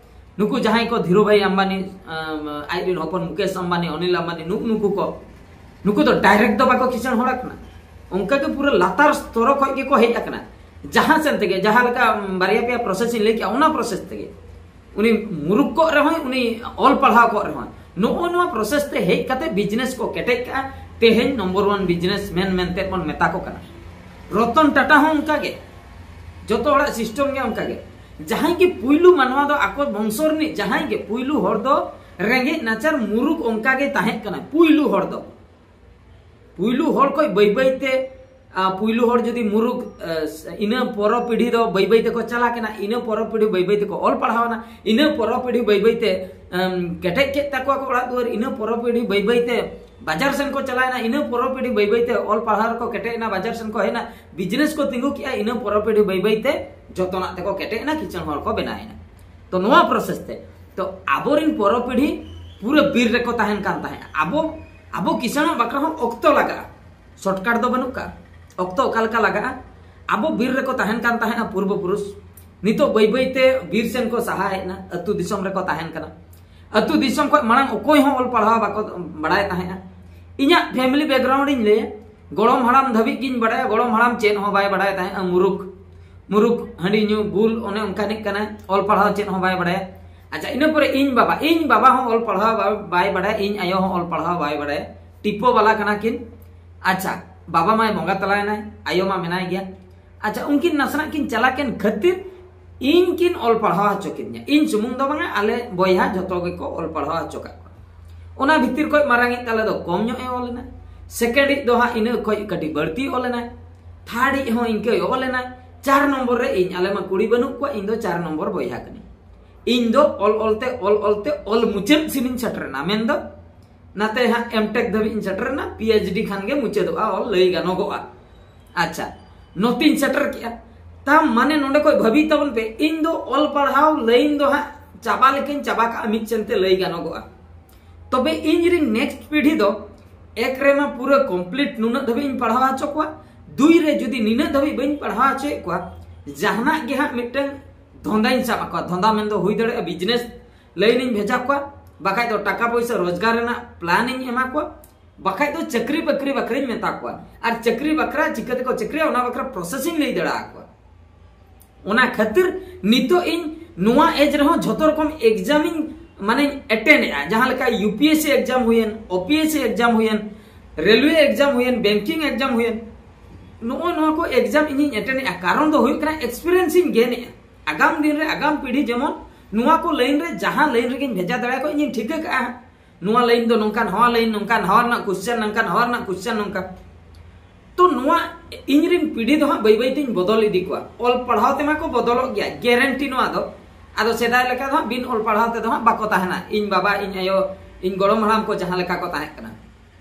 ᱱᱩᱠᱩ ᱡᱟᱦᱟᱸᱭ ᱠᱚ ᱫᱷᱤᱨᱩ ᱵᱷᱟᱭ ᱟᱢᱵᱟᱱᱤ, ᱟᱢ, ᱟᱡ ᱨᱮᱱ ᱦᱚᱯᱚᱱ ᱢᱩᱠᱮᱥ ᱟᱢᱵᱟᱱᱤ, ᱚᱱᱤᱞ ᱟᱢᱵᱟᱱᱤ, ᱱᱩᱜ ᱱᱩᱠᱩ ᱠᱚ, ᱱᱩᱠᱩ ᱫᱚ ᱰᱟᱭᱨᱮᱠᱴ ᱫᱚ ᱵᱟᱠᱚ ᱠᱤᱥᱟᱹᱬ ᱦᱚᱲ ᱟᱠᱟᱱᱟ᱾ ᱚᱱᱠᱟ ᱜᱮ ᱯᱩᱨᱟᱹ ᱞᱟᱛᱟᱨ ᱥᱛᱚᱨᱚ ᱠᱷᱚᱱ ᱜᱮᱠᱚ ᱦᱮᱡ ᱟᱠᱟᱱᱟ᱾ ᱡᱟᱦᱟᱸ ᱥᱮᱱ ᱛᱮᱜᱮ, ᱡᱟᱦᱟᱸ ᱞᱮᱠᱟ, ᱩᱢ, ᱵᱟᱨᱭᱟ ᱯᱮᱭᱟ ᱯᱨᱚᱥᱮᱥ ᱤᱧ ᱞᱟᱹᱭ ᱠᱮᱜᱼᱟ, ᱚᱱᱟ ᱯᱨᱚᱥᱮᱥ ᱛᱮᱜᱮ ᱩᱱᱤ ᱢᱩᱨᱩᱠ ᱠᱚᱜ ᱨᱮᱦᱚᱸᱭ, ᱩᱱᱤ ᱚᱞ ᱯᱟᱲᱦᱟᱣ ᱠᱚᱜ ᱨᱮᱦᱚᱸ, ᱱᱚᱜᱼᱚ ᱱᱚᱣᱟ ᱯᱨᱚᱥᱮᱥ ᱛᱮ ᱦᱮᱡ ᱠᱟᱛᱮ ᱵᱤᱡᱽᱱᱮᱥ ᱠᱚ ᱠᱮᱴᱮᱡ ᱠᱟᱜᱼᱟ᱾ ᱛᱮᱦᱮᱧ ᱱᱚᱢᱵᱚᱨ ᱚᱣᱟᱱ ᱵᱤᱡᱽᱱᱮᱥ ᱢᱮᱱ ᱢᱮᱱᱛᱮ ᱵᱚᱱ ᱢᱮᱛᱟ ᱠᱚ ᱠᱟᱱᱟ᱾ ᱨᱚᱛᱚᱱ ᱴᱟᱴᱟ ᱦᱚᱸ ᱚᱱᱠᱟ ᱜᱮ, ᱡᱚᱛᱚ ᱦᱚᱲᱟᱜ ᱥᱤᱥᱴᱮᱢ ᱜᱮ ᱚᱱᱠᱟ ᱜᱮ᱾ ᱡᱟᱦᱟᱸᱭ ᱜᱮ ᱯᱩᱭᱞᱩ ᱢᱟᱱᱣᱟ ᱫᱚ ᱟᱠᱚ ᱵᱚᱝᱥᱚ ᱨᱤᱱᱤᱡ ᱡᱟᱦᱟᱸᱭ ᱜᱮ ᱯᱩᱭᱞᱩ ᱦᱚᱲ ᱫᱚ ᱨᱮᱸᱜᱮᱡ ᱱᱟᱪᱟᱨ ᱢᱩᱨᱩᱠ ᱚᱱᱠᱟ ᱜᱮ ᱛᱟᱦᱮᱸ ᱠᱟᱱᱟ ᱯᱩᱭᱞᱩ ᱦᱚᱲ ᱫᱚ᱾ ᱯᱩᱭᱞᱩ ᱦᱚᱲ ᱠᱷᱚᱱ ᱵᱟᱹᱭ ᱵᱟᱹᱭ ᱛᱮ, ᱟ, ᱯᱩᱭᱞᱩ ᱦᱚᱲ ᱡᱩᱫᱤ ᱢᱩᱨᱩᱠ, ᱟ, ᱤᱱᱟᱹ ᱯᱚᱨᱚ ᱯᱤᱲᱦᱤ ᱫᱚ ᱵᱟᱹᱭ ᱵᱟᱹᱭ ᱛᱮᱠᱚ ᱪᱟᱞᱟᱜ ᱠᱟᱱᱟ, ᱤᱱᱟᱹ ᱯᱚᱨᱚ ᱯᱤᱲᱦᱤ ᱵᱟᱹᱭ ᱵᱟᱹᱭ ᱛᱮᱠᱚ ᱚᱞ ᱯᱟᱲᱦᱟᱣ ᱮᱱᱟ, ᱤᱱᱟᱹ ᱯᱚᱨᱚ ᱯᱤᱲᱦᱤ ᱵᱟᱹᱭ ᱵᱟᱹᱭ ᱛᱮ, ᱮᱢ, ᱠᱮᱴᱮᱡ ᱠᱮᱫ ᱛᱟᱠᱚᱣᱟ ᱠᱚ ᱚᱲᱟᱜ ᱫᱩᱣᱟᱹᱨ, ᱤᱱᱟᱹ ᱯᱚᱨᱚ ᱯᱤᱲᱦᱤ ᱵᱟᱹᱭ ᱵᱟᱹᱭ ᱛᱮ ᱵᱟᱡᱟᱨ ᱥᱮᱱ ᱠᱚ ᱪᱟᱞᱟᱣ ᱮᱱᱟ, ᱤᱱᱟᱹ ᱯᱚᱨᱚ ᱯᱤᱲᱦᱤ ᱵᱟᱹᱭ ᱵᱟᱹᱭ ᱛᱮ ᱚᱞ ᱯᱟᱲᱦᱟᱣ ᱨᱮᱠᱚ ᱠᱮᱴᱮᱡ ᱮᱱᱟ, ᱵᱟᱡᱟᱨ ᱥᱮᱱ ᱠᱚ ᱦᱮᱡ ᱮᱱᱟ, ᱵᱤᱡᱽᱱᱮᱥ ᱠᱚ ᱛᱤᱸᱜᱩ ᱠᱮᱜᱼᱟ, ᱤᱱᱟᱹ ᱯᱚᱨᱚ ᱯᱤᱲᱦᱤ ᱵᱟᱹᱭ ᱵᱟᱹᱭ ᱛᱮ ᱡᱚᱛᱚᱱᱟᱜ ᱛᱮᱠᱚ ᱠᱮᱴᱮᱡ ᱮᱱᱟ, ᱠᱤᱥᱟᱹᱬ ᱦᱚᱲ ᱠᱚ ᱵᱮᱱᱟᱣ ᱮᱱᱟ᱾ ᱛᱚ ᱱᱚᱣᱟ ᱯᱨᱚᱥᱮᱥ ᱛᱮ, ᱛᱚ ᱟᱵᱚᱨᱮᱱ ᱯᱚᱨᱚ ᱯᱤᱲᱦᱤ ᱯᱩᱨᱟᱹ ᱵᱤᱨ ᱨᱮᱠᱚ ᱛᱟᱦᱮᱱ ᱠᱟᱱ ᱛᱟᱦᱮᱸᱫ᱾ ᱟᱵᱚ, ᱟᱵᱚ ᱠᱤᱥᱟᱹᱬᱚᱜ ᱵᱟᱠᱷᱨᱟ ᱦᱚᱸ ᱚᱠᱛᱚ ᱞᱟᱜᱟᱜᱼᱟ, ᱥᱚᱨᱴᱠᱟᱴ ᱫᱚ ᱵᱟᱹᱱᱩᱜ ᱠᱟᱜᱼᱟ᱾ ᱚᱠᱛᱚ ᱚᱠᱟ ᱞᱮᱠᱟ ᱞᱟᱜᱟᱜᱼᱟ? ᱟᱵᱚ ᱵᱤᱨ ᱨᱮᱠᱚ ᱛᱟᱦᱮᱱ ᱠᱟᱱ ᱛᱟᱦᱮᱸᱫᱼᱟ ᱯᱩᱨᱵᱚ ᱯᱩᱨᱩᱥ, ᱱᱤᱛᱚᱜ ᱵᱟᱹᱭ ᱵᱟᱹᱭ ᱛᱮ ᱵᱤᱨ ᱥᱮᱱ ᱠᱚ ᱥᱟᱦᱟ ᱦᱮᱡ ᱮᱱᱟ, ᱟᱹᱛᱩ ᱫᱤᱥᱚᱢ ᱨᱮᱠᱚ ᱛᱟᱦᱮᱱ ᱠᱟᱱᱟ᱾ ᱟᱹᱛᱩ ᱫᱤᱥᱚᱢ ᱠᱷᱚᱱ ᱢᱟᱲᱟᱝ ᱚᱠᱚᱭ ᱦᱚᱸ ᱚᱞ ᱯᱟᱲᱦᱟᱣ ᱵᱟᱠᱚ ᱵᱟᱲᱟᱭ ᱛᱟᱦᱮᱸᱫᱼᱟ᱾ ᱤᱧᱟᱹᱜ ᱯᱷᱮᱢᱤᱞᱤ ᱵᱮᱠᱜᱨᱟᱣᱩᱱᱰ ᱤᱧ ᱞᱟᱹᱭᱟ, ᱜᱚᱲᱚᱢ ᱦᱟᱲᱟᱢ ᱫᱷᱟᱹᱵᱤᱡ ᱜᱤᱧ ᱵᱟᱲᱟᱭᱟ, ᱜᱚᱲᱚᱢ ᱦᱟᱲᱟᱢ ᱪᱮᱫ ᱦᱚᱸ ᱵᱟᱭ ᱵᱟᱲᱟᱭ ᱛᱟᱦᱮᱸᱫᱼᱟ, ᱢᱩᱨᱩᱠ, ᱢᱩᱨᱩᱠ, ᱦᱟᱺᱰᱤ ᱧᱩ, ᱵᱩᱞ, ᱚᱱᱮ ᱚᱱᱠᱟᱱᱤᱡ ᱠᱟᱱᱟᱭ, ᱚᱞ ᱯᱟᱲᱦᱟᱣ ᱪᱮᱫ ᱦᱚᱸ ᱵᱟᱭ ᱵᱟᱲᱟᱭᱟ᱾ ᱟᱪᱪᱷᱟ, ᱤᱱᱟᱹ ᱯᱚᱨᱮ ᱤᱧ ᱵᱟᱵᱟ, ᱤᱧ ᱵᱟᱵᱟ ᱦᱚᱸ ᱚᱞ ᱯᱟᱲᱦᱟᱣ ᱵᱟ-, ᱵᱟᱭ ᱵᱟᱲᱟᱭᱟ, ᱤᱧ ᱟᱭᱳ ᱦᱚᱸ ᱚᱞ ᱯᱟᱲᱦᱟᱣ ᱵᱟᱭ ᱵᱟᱲᱟᱭᱟ, ᱴᱤᱯᱚ ᱵᱟᱞᱟ ᱠᱟᱱᱟ ᱠᱤᱱ᱾ ᱟᱪᱪᱷᱟ, ᱵᱟᱵᱟ ᱢᱟᱭ ᱵᱚᱸᱜᱟ ᱛᱟᱞᱟᱭᱮᱱᱟᱭ, ᱟᱭᱳ ᱢᱟ ᱢᱮᱱᱟᱭ ᱜᱮᱭᱟ᱾ ᱟᱪᱪᱷᱟ, ᱩᱱᱠᱤᱱ ᱱᱟᱥᱮᱱᱟᱜ ᱠᱤᱱ ᱪᱟᱞᱟᱜ ᱠᱟᱱ ᱠᱷᱟᱹᱛᱤᱨ ᱤᱧ ᱠᱤᱱ ᱚᱞ ᱯᱟᱲᱦᱟᱣ ᱦᱚᱪᱚ ᱠᱤᱫᱤᱧᱟ᱾ ᱤᱧ ᱥᱩᱢᱩᱝ ᱫᱚ ᱵᱟᱝᱟ, ᱟᱞᱮ ᱵᱚᱭᱦᱟ ᱡᱷᱚᱛᱚ ᱜᱮᱠᱚ ᱚᱞ ᱯᱟᱲᱦᱟᱣ ᱦᱚᱪᱚ ᱠᱟᱜ ᱠᱚᱣᱟ᱾ ᱚᱱᱟ ᱵᱷᱤᱛᱤᱨ ᱠᱷᱚᱱ ᱢᱟᱨᱟᱝᱤᱡ ᱛᱟᱞᱮ ᱫᱚ ᱠᱚᱢ ᱧᱚᱜ ᱮ ᱚᱞ ᱮᱱᱟ, ᱥᱮᱠᱮᱱᱰᱤᱡ ᱫᱚ ᱦᱟᱸᱜ ᱤᱱᱟᱹ ᱠᱷᱚᱱ ᱠᱟᱹᱴᱤᱡ ᱵᱟᱹᱲᱛᱤ ᱚᱞ ᱮᱱᱟᱭ, ᱛᱷᱟᱨᱰᱤᱡ ᱦᱚᱸ ᱤᱱᱠᱟᱹᱭ ᱚᱞ ᱮᱱᱟᱭ᱾ ᱪᱟᱨ ᱱᱚᱢᱵᱚᱨ ᱨᱮ ᱤᱧ, ᱟᱞᱮ ᱢᱟ ᱠᱩᱲᱤ ᱵᱟᱹᱱᱩᱜ ᱠᱚᱣᱟ, ᱤᱧ ᱫᱚ ᱪᱟᱨ ᱱᱚᱢᱵᱚᱨ ᱵᱚᱭᱦᱟ ᱠᱟᱹᱱᱟᱹᱧ᱾ ᱤᱧ ᱫᱚ ᱚᱞ ᱚᱞᱛᱮ, ᱚᱞ ᱚᱞᱛᱮ, ᱚᱞ ᱢᱩᱪᱟᱹᱫ ᱥᱮᱱᱤᱧ ᱥᱮᱴᱮᱨ ᱮᱱᱟ, ᱢᱮᱱᱫᱚ ᱱᱟᱛᱮ ᱦᱟᱸᱜ ᱮᱢᱴᱮᱠ ᱫᱷᱟᱹᱵᱤᱡ ᱤᱧ ᱥᱮᱴᱮᱨ ᱮᱱᱟ, ᱯᱤ ᱮᱭᱤᱪ ᱰᱤ ᱠᱷᱟᱱ ᱜᱮ ᱢᱩᱪᱟᱹᱫᱚᱜᱼᱟ, ᱚᱞ ᱞᱟᱹᱭ ᱜᱟᱱᱚᱜᱚᱜᱼᱟ᱾ ᱟᱪᱪᱷᱟ, ᱱᱚᱛᱮᱧ ᱥᱮᱴᱮᱨ ᱠᱮᱜᱼᱟ᱾ ᱛᱟᱢ ᱢᱟᱱᱮ ᱱᱚᱰᱮ ᱠᱷᱚᱡ ᱵᱷᱟᱹᱵᱤ ᱛᱟᱵᱚᱱ ᱯᱮ, ᱤᱧ ᱫᱚ ᱚᱞ ᱯᱟᱲᱦᱟᱣ ᱞᱟᱭᱤᱱ ᱫᱚ ᱦᱟᱸᱜ ᱪᱟᱵᱟ ᱞᱮᱠᱟᱧ ᱪᱟᱵᱟ ᱠᱟᱜᱼᱟ ᱢᱤᱫ ᱥᱮᱱ ᱛᱮ ᱞᱟᱹᱭ ᱜᱟᱱᱚᱜᱚᱜᱼᱟ᱾ ᱛᱚᱵᱮ ᱤᱧ ᱨᱮᱱ ᱱᱮᱠᱥᱴ ᱯᱤᱲᱦᱤ ᱫᱚ ᱮᱠ ᱨᱮᱢᱟ ᱯᱩᱨᱟᱹ ᱠᱚᱢᱯᱞᱤᱴ ᱱᱩᱱᱟᱹᱜ ᱫᱷᱟᱹᱵᱤᱡ ᱤᱧ ᱯᱟᱲᱦᱟᱣ ᱦᱚᱪᱚ ᱠᱚᱣᱟ, ᱫᱩᱭ ᱨᱮ ᱡᱩᱫᱤ ᱱᱤᱱᱟᱹᱜ ᱫᱷᱟᱹᱵᱤᱡ ᱵᱟᱹᱧ ᱯᱟᱲᱦᱟᱣ ᱦᱚᱪᱚᱭᱮᱫ ᱠᱚᱣᱟ, ᱡᱟᱦᱟᱱᱟᱜ ᱜᱮ ᱦᱟᱸᱜ ᱢᱤᱫᱴᱟᱝ ᱫᱷᱚᱸᱫᱟᱧ ᱥᱟᱵ ᱟᱠᱚᱣᱟ᱾ ᱫᱷᱚᱸᱫᱟ ᱢᱮᱱᱫᱚ ᱦᱩᱭ ᱫᱟᱲᱮᱭᱟᱜᱼᱟ ᱵᱤᱡᱽᱱᱮᱥ ᱞᱟᱭᱤᱱ ᱤᱧ ᱵᱷᱮᱡᱟ ᱠᱚᱣᱟ, ᱵᱟᱠᱷᱟᱡ ᱫᱚ ᱴᱟᱠᱟ ᱯᱚᱭᱥᱟ ᱨᱳᱡᱽᱜᱟᱨ ᱨᱮᱱᱟᱜ ᱯᱞᱟᱱ ᱤᱧ ᱮᱢᱟ ᱠᱚᱣᱟ, ᱵᱟᱠᱷᱟᱡ ᱫᱚ ᱪᱟᱹᱠᱨᱤ ᱵᱟᱹᱠᱨᱤ ᱵᱟᱠᱷᱨᱟᱧ ᱢᱮᱛᱟ ᱠᱚᱣᱟ᱾ ᱟᱨ ᱪᱟᱹᱠᱨᱤ ᱵᱟᱠᱷᱨᱟ ᱪᱤᱠᱟᱹ ᱛᱮᱠᱚ ᱪᱟᱹᱠᱨᱤᱭᱟ, ᱚᱱᱟ ᱵᱟᱠᱷᱨᱟ ᱯᱨᱚᱥᱮᱥᱤᱧ ᱞᱟᱹᱭ ᱫᱟᱲᱮ ᱟᱠᱚᱣᱟ᱾ ᱚᱱᱟ ᱠᱷᱟᱹᱛᱤᱨ ᱱᱤᱛᱚᱜ ᱤᱧ ᱱᱚᱣᱟ ᱮᱡᱽ ᱨᱮᱦᱚᱸ ᱡᱷᱚᱛᱚ ᱨᱚᱠᱚᱢ ᱮᱠᱡᱟᱢ ᱤᱧ, ᱢᱟᱱᱮᱧ ᱮᱴᱮᱱᱰ ᱮᱜᱼᱟ, ᱡᱟᱦᱟᱸ ᱞᱮᱠᱟ U P S C exam ᱦᱩᱭᱮᱱ, O P S C exam ᱦᱩᱭᱮᱱ, ᱨᱮᱞᱣᱮ ᱮᱠᱡᱟᱢ ᱦᱩᱭᱮᱱ, ᱵᱮᱝᱠᱤᱝ ᱮᱠᱡᱟᱢ ᱦᱩᱭᱮᱱ, ᱱᱚᱜᱼᱚ ᱱᱚᱣᱟ ᱠᱚ ᱮᱠᱡᱟᱢ ᱤᱧᱤᱧ ᱮᱴᱮᱱᱰ ᱮᱜᱼᱟ᱾ ᱠᱟᱨᱚᱱ ᱫᱚ ᱦᱩᱭᱩᱜ ᱠᱟᱱᱟ ᱮᱠᱥᱯᱤᱨᱤᱭᱮᱱᱥ ᱤᱧ ᱜᱮᱱ ᱮᱜᱼᱟ᱾ ᱟᱜᱟᱢ ᱫᱤᱱ ᱨᱮ ᱟᱜᱟᱢ ᱯᱤᱲᱦᱤ ᱡᱮᱢᱚᱱ ᱱᱚᱣᱟ ᱠᱚ line ᱨᱮ ᱡᱟᱦᱟᱸ line ᱨᱮᱜᱮᱧ ᱵᱷᱮᱡᱟ ᱫᱟᱲᱮᱭᱟᱠᱚ, ᱤᱧᱤᱧ ᱴᱷᱤᱠᱟᱹ ᱠᱟᱜᱼᱟ ᱦᱟᱸᱜ᱾ ᱱᱚᱣᱟ line ᱫᱚ ᱱᱚᱝᱠᱟ, ᱱᱚᱣᱟ line ᱱᱚᱝᱠᱟ, ᱱᱚᱣᱟ ᱨᱮᱱᱟᱜ question ᱱᱚᱝᱠᱟ, ᱱᱚᱣᱟ ᱨᱮᱱᱟᱜ question ᱱᱚᱝᱠᱟ᱾ ᱛᱚ ᱱᱚᱣᱟ ᱤᱧ ᱨᱤᱱ ᱯᱤᱲᱦᱤ ᱫᱚ ᱦᱟᱸᱜ ᱵᱟᱹᱭ ᱵᱟᱹᱭ ᱛᱤᱧ ᱵᱚᱫᱚᱞ ᱤᱫᱤ ᱠᱚᱣᱟ᱾ ᱚᱞ ᱯᱟᱲᱦᱟᱣ ᱛᱮᱢᱟ ᱠᱚ ᱵᱚᱫᱚᱞᱚᱜ ᱜᱮᱭᱟ, guarantee ᱱᱚᱣᱟ ᱫᱚ᱾ ᱟᱫᱚ ᱥᱮᱫᱟᱭ ᱞᱮᱠᱟ ᱫᱚ ᱦᱟᱸᱜ ᱵᱤᱱ ᱚᱞ ᱯᱟᱲᱦᱟᱣ ᱛᱮᱫᱚ ᱦᱟᱸᱜ ᱵᱟᱠᱚ ᱛᱟᱦᱮᱱᱟ᱾ ᱤᱧ ᱵᱟᱵᱟ, ᱤᱧ ᱟᱭᱳ, ᱤᱧ ᱜᱚᱲᱚᱢ ᱦᱟᱲᱟᱢ ᱠᱚ ᱡᱟᱦᱟᱸ ᱞᱮᱠᱟ ᱠᱚ ᱛᱟᱦᱮᱸ ᱠᱟᱱᱟ,